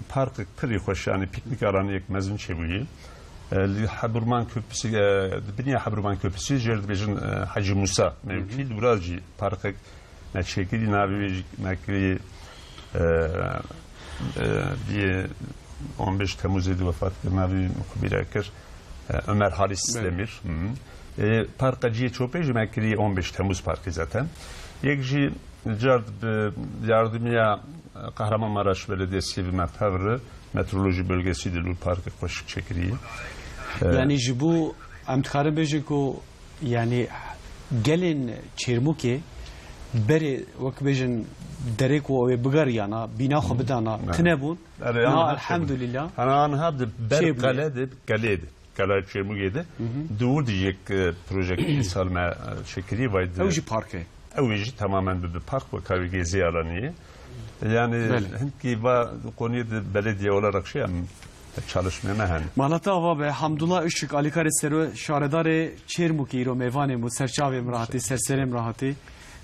parkek pirî xweş, yani piknik alaniyek mezin çêbûyî. E, li Heburman Köprüsü, e, di biniya Heburman Köprüsü jê re dibêjin, e, Hacı Musa mevkî. Li wira jî parkek me çêkirî, navê wê jî me kirî, e, e, biyê on beş Temmuzê de wefat kir, navê wî xwe bîra kir. E, Ömer Halis Belê. Demir. Hı. E, parka ciyê çopê jî me kirî on beş Temmuz Parkı zaten. Yek jî car bi yardimiya Kahramanmaraş Belediyesi ve me pevri meteoroloji bölgesi de lûr parkek xweşik çekirî. E, Yani ji bo em dikarin bêjin ku, yani gelên Çêrmûkê berê, wek bêjin, derê ku ew ê bigeriyana, bîna xwe bidana, Evet. tine bûn. Erê, Na, an hat elhamdülillah. Ana an hat ber Çêbûye. qele de, qelê de. Qela Çêrmûgê de. Hı hı. Di wir de yek, e, projek îsal me, e, çekirî vay de. Ew jî park e. Ew jî tamamen bi, bi park ve kavê gezî alanî ye. Yani Belê. hinkî va konuyê de belediye olarak şey em çalışmaya me hen. Mala te ava be, Hamdullah Işık, alîkarê sero şaredarê Çêrmûkê îro mêvanê min, serçavê min rahatî, serserê min rahatî.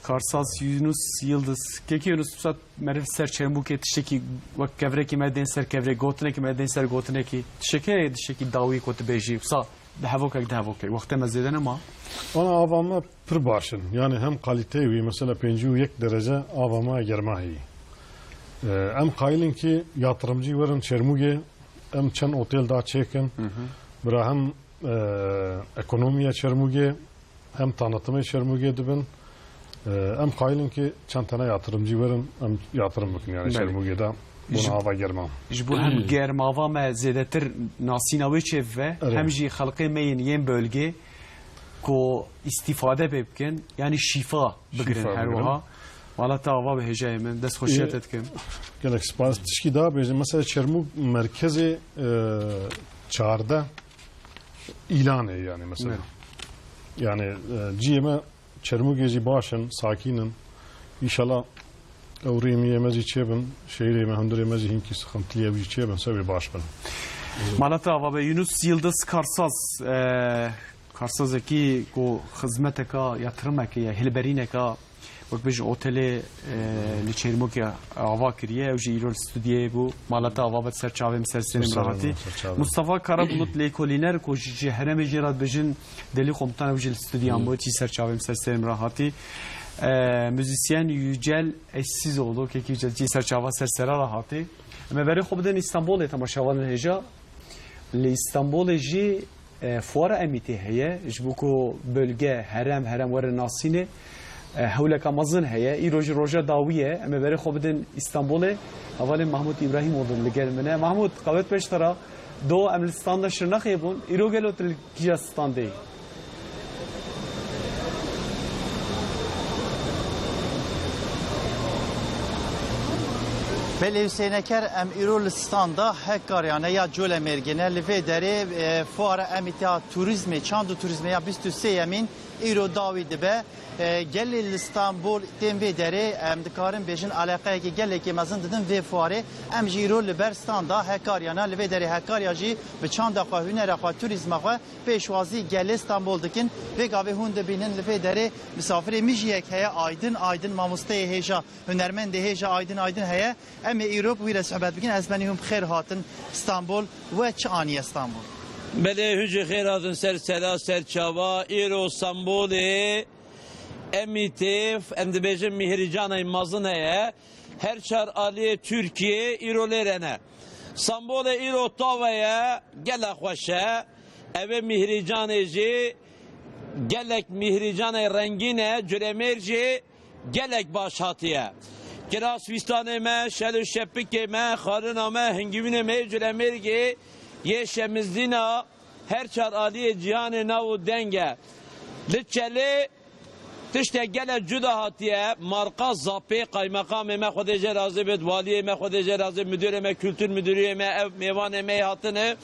Karsaz Yunus Yıldız. Kekî Yunus, tu sat meriv ser Çêrmûkê tiştekî wek kevrekî me dên ser kevrê, gotinekî me dên ser gotinekî. Tiştekê heye tiştekî dawî ku tu bêjî, wisa di hevokek, di hevokek. Wextê me zêde nema. Ana ava me pir baş in. Yani hem kalîteyê wî, mesela pêncî û yek derece ava me germa heyî. Ee, em qayilin ki yatırımcı werin Çêrmûgê, em çend otel da çêkin. Hı hı. Bira hem, e, ekonomiya Çêrmûgê, hem tanıtımê Çêrmûgê dibin. E, em qayilin ki çend tane yatırımcı werin, em yatırım bikin yani Belê. Çêrmûgê de. Ji, Bona ava germa. ji bo hem germava me zêdetir nasîna wê çêbibe, Erê. hem jî xelkê me yên yên bölgê ku îstîfade pê bikin, yani şîfa bigirin Şîfa her bigirin. wiha. Mala te ava be hêjayê min, dest xweşiya Ê, te dikim. Gelek spas. Tişkî da bêjim, mesela Çermûg merkezê, e, çardeh îlanê yani mesela. Ne? Yani, e, ciyê me Çermûgê jî baş in, sakîn in. Înşallah ew rêmiyê me jî çêbin, şehîrê me, hundirê me jî hinkî sıkıntılı ew jî çêbin, sewê baş bin. Mala te ava be, Yunus Yıldız Karsaz, e, Karsazekî ku xizmeteka, yatırımekê ya, hilberîneka, wek bêjin otelê, e, li Çêrmûkê ava kiriye, ew jî îro li stûdyoyê bû. Mala te ava be, ser çavê min, ser serê min Ser rahatî. Ser çavê. Mustafa Karabulut lêkolîner ku ji, ji herêmê jê re dibêjin Delî Komutan, ew jî li stûdyan bû, çî ser çavê min, ser serê min rahatî. E, muzîsyen Yücel Eşsizoğlu, kekî Yücel, çî ser çava, ser sera rahatî. Em ê berê xwe bidin Îstanbulê, temaşevanên hêja. Li Îstanbulê jî, e, fuara Emîtê heye, ji bo ku bölge, herem, herem were nasînê, e, hewleka mezin heye. Îro jî roja dawî ye. Em ê berê xwe bidin Îstanbulê. Hevalê Mahmûd Îbrahîmoğlu li gel min e. Mahmûd, qewet peş te re. Do em li standa Şirnexê bûn. Îro gelo tu li kîja standê yî? Belê Hüseyin Eker, em îro li standa Hekarya ne ya Colemêrgê ne. Li vê derê, e, fuara Emîtê ya turîzmê, çand û turîzmê ya bîst û sêyemîn îro dawî dibe. E, gelê li Stenbol tên vê derê, em dikarin bêjin eleqeyekî gelekî mezin didin vê fuarê. Em jî îro li ber standa Hekarya ne. Li vê derê Hekarya jî bi çanda xwe, hunera xwe, turîzma xwe pêşwazî gelê Stenbol dikin. Vê gavê hûn dibînin li vê derê misafirê min jî yek heye, Aydin. Aydin mamosteyê hêja, hunermendê hêja Aydin Aydin heye. Em ê îro bi wî re sohbet bikin. Ez benî hûn bi xêr hatin Stenbol. We çi aniye Stenbol? Belê, hûn jî xêr hatin ser sera, ser çava. Îro Stenbolê Emîtê, em dibêjin mîhrîcanayê mezin heye. Her çar aliyê Tirkiyê îro lê re ne. Stenbolê îro tave ye, gelek xweş e. Ev ê mîhrîcanê jî gelek mîhrîcanê rengîn e, Culemêrg jî gelek baş hatiye. Kiras wîstanê me, şel û şepikê me, xarina me, hingivînê me yê Culemêrgê yê şemizîna her çar aliyê cîhanê nav û deng e. Li Çelê tiştek gelek cuda hatiye, marqa zapê, qaymeqamê me Xwedê jê razî bit, waliyê me Xwedê jê razî, müdürê me, kültür müdürüyê me, ev mêvanê me yê hatine,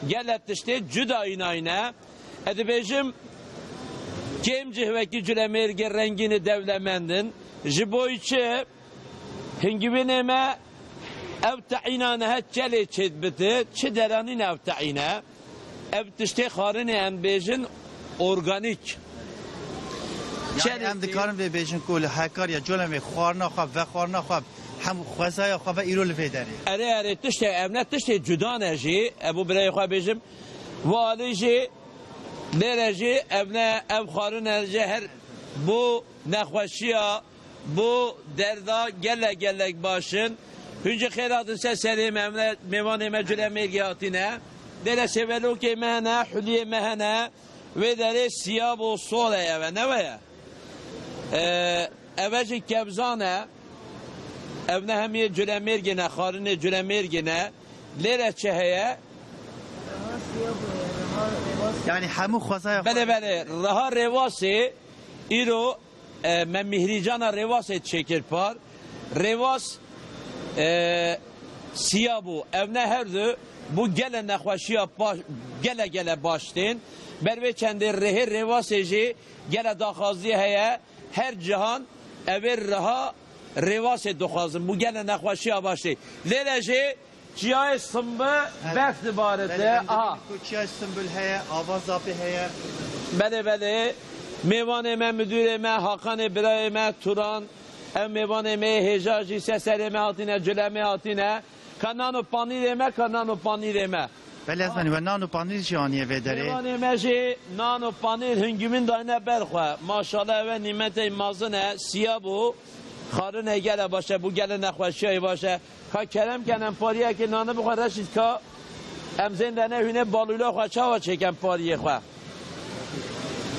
gelek tiştê cuda înayne. Ez dibêjim, kêm cih wekî Culemêrgê rengînî dewlemend in. Ji bo çi? Hingivînê me ev teîna niha Çelê çêdibite, çi deranîn ev teîne. Ev tiştê xwarinê em bêjin organîk. Yani Çelê em dikarin vê bêjin ku li Hekarya Colemê xwarina xwe, vexwarina xwe, hem xwezaya xwe ve îro li vê derê. Erê, erê, tiştê ev ne tiştê cuda ne jî. Ev û birayê xwe bêjim. Valî jî, lêre jî ev ne, ev xwarine jî her bu nexweşiya, bu derda gelek gelek baş in. Hûn jî xêr hatin ser serê me, em ne mêvanê me Culemêrgê hatine. Dêre sêvelokê me hene, huliyê me hene. Vê derê siyab û sol heye ve, ne ve ye? Ee, eve jî kevzan e. Ev ne hemiyê Culemêrgê ne, xarinê Culemêrgê ne. Lêre çi heye? Yani hemû xwezaya xwe. Belê, belê. Riha Rêvasê îro, e, me mîhrîcana Rêvasê çêkir par. Rêvas, e, siya bû. Ev ne her du, bu gele nexweşiya pa-, gele gele baş tên. Ber vê çendê rihê Rêvasê jî gele daxwaziyê heye. Her cihan evê riha Rêvasê dixwazin. Bu gele nexweşiya baş tê. Lêre jî Çiyayê Simbi berf dibarite. Belê, em dibînin ku Çiyayê Simbil heye, Ava Zapê heye. Belê, belê. Mêvanê me, müdürê me, Hakanê birayê me, Turan. Ev mêvanê me yê hêja jî ser serê me hatine, Culemê hatine. Ka nan û panîrê me, ka nan û panîrê me. Belê, ez benî we nan û panîr jî aniye vê derê. Mêvanê me jî nan û panîr hingivîn dayne ber xwe. Maşallah, eve nîmetey mazin e, siya bû. Xarinê gele baş e, bu gele nexweşiyayê baş e. Ka kerem ken em pariyekê nane bixwe Reşîd ka em zêndene hûnê balûla xwe çawa çêken pariyê xwe.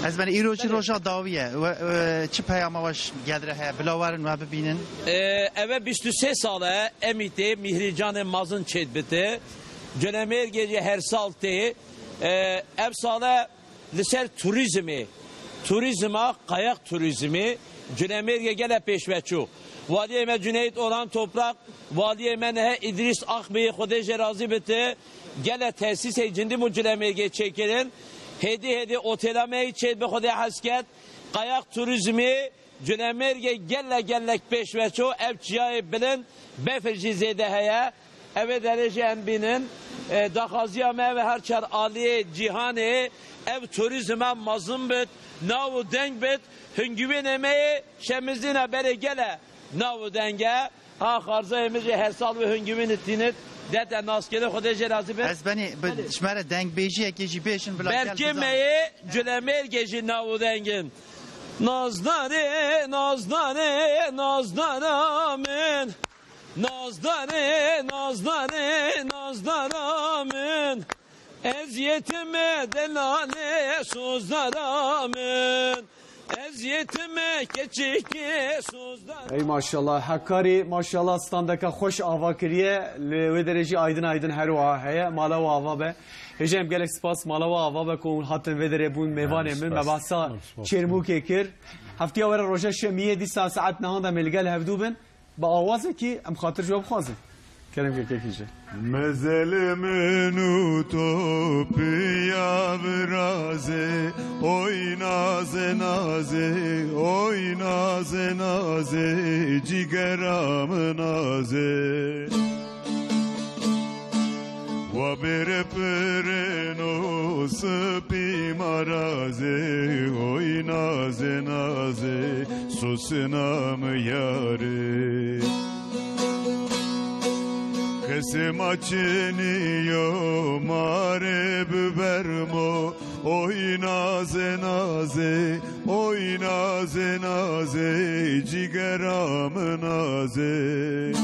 Ez ben îro jî roja dawî ye. We, we, çi peyama we ji gel re heye? Bila werin we bibînin. Ee, eve bîst û sê sal e, Emîtê, Mîhrîcanê mazin çêdibite. Culemêrgê jî her sal tê. Ee, ev sale li ser turîzmê, turîzma qayak turîzmê Culemêrgê gele pêşve çû. Waliyê me Cüneyt Orhan Toprak, waliyê me nihe Îdrîs Akbeyê Xwedê jê razî bite, gele tesîsê cindî bû Culemêrgê çêkirin. Hêdî hêdî otêla me yî çêdibe Xwedê hez ket. Qayak turîzmê Culemêrgê gele gelek pêşve çû, ev çiyayê bilind, befir jî zêde heye. Evê derê jî em bînin. E, daxwaziya me ev e her çar aliyê cîhanê ev turîzma mezin bit, nav û deng bit, hingivînê me yê şemizîna berê gele nav û deng e. Ha xarzayê min jî her sal wê hingivînê tînit, dete naskirê Xwedê jê razî be. Ez benî, bi, belê, ji me re dengbêjiyekê jî bêjin bila gel bizanin. Berkê me yê Culemêrgê jî nav û deng in. Nazdarê, nazdarê, nazdara min. Nazdarê, nazdarê, nazdara min. Ez yetime delalê sozdara min. Ez yetime keçikê sozdara. Ey maşallah, Hekarî maşallah standeka xweş ava kiriye. Li wê derê jî Aydin Aydin her wiha heye. Mala we ava be. Hêja em gelek spas, mala we ava be ku hûn hatin vê derê bûn mêvanê min. Me behsa Çêrmûkê kir. Heftiya were roja şemiyê dîsa saet nehan de em ê li gel hevdû bin. Bi awazekî em xatir ji we bixwazin. Kerem ke kekî jî. Mezelê min û to piya virazê, oy nazê nazê, oy nazê nazê, cîgera min nazê. Wa bêre pirêno spî marazê, oy nazê nazê, sosina mi yarê. Kesê ma çiniyo, ma rê bibermo, oy nazê nazê, oy nazê nazê, cîgera min nazê.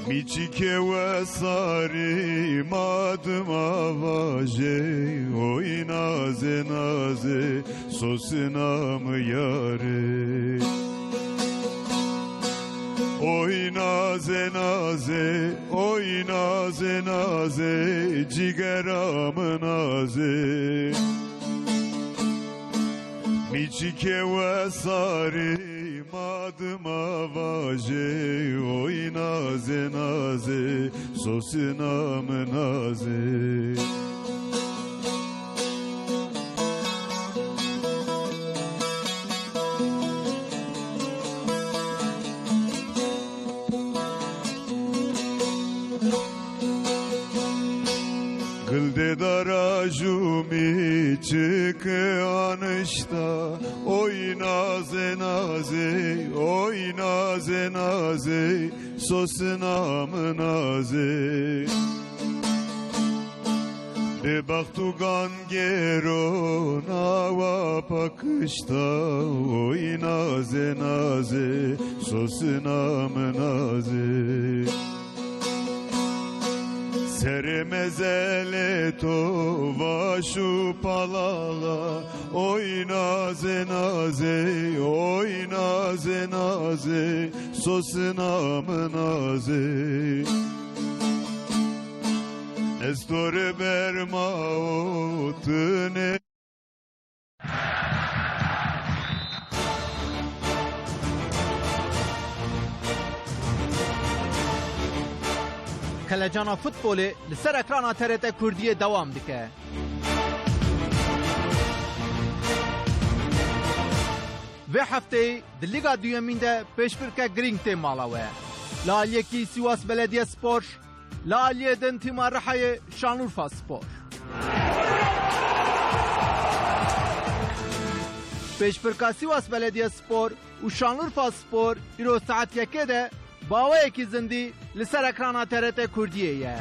Mîçikê we sarî ma dima vajê, oy nazê nazê, sosina mi yarê. Oy nazê nazê, oy nazê nazê, cîgera min nazê. Mîçikê we sarî ma dima vajê, oy nazê nazê, sosina min nazê. Gildê dara jûmî çike anişta, oy nazê nazê, oy nazê nazê, sosina min nazê. Bêbext û gangêro nawa pakişta, oy nazê nazê, sosina min nazê. Serê mezelê to vaş û palaxa, oy nazê nazê, oy nazê nazê, sosina min nazê. Ez to rê berma o tune. Kelecana futbolê li ser ekrana T R T Kurdiyê dewam dike. Vê hefteyê di Lîga Duyemîn de pêşbirke girîng tê mala we. Li aliyekî Sîwas Belediye Spor, li aliyê din tîma Rihayê Şanlurfa Spor. Pêşbirka Sîwas Belediye Spor û Şanlurfa Spor îro saet yekê de bi awayekî zindî li ser ekrana T R T Kurdiyê ye.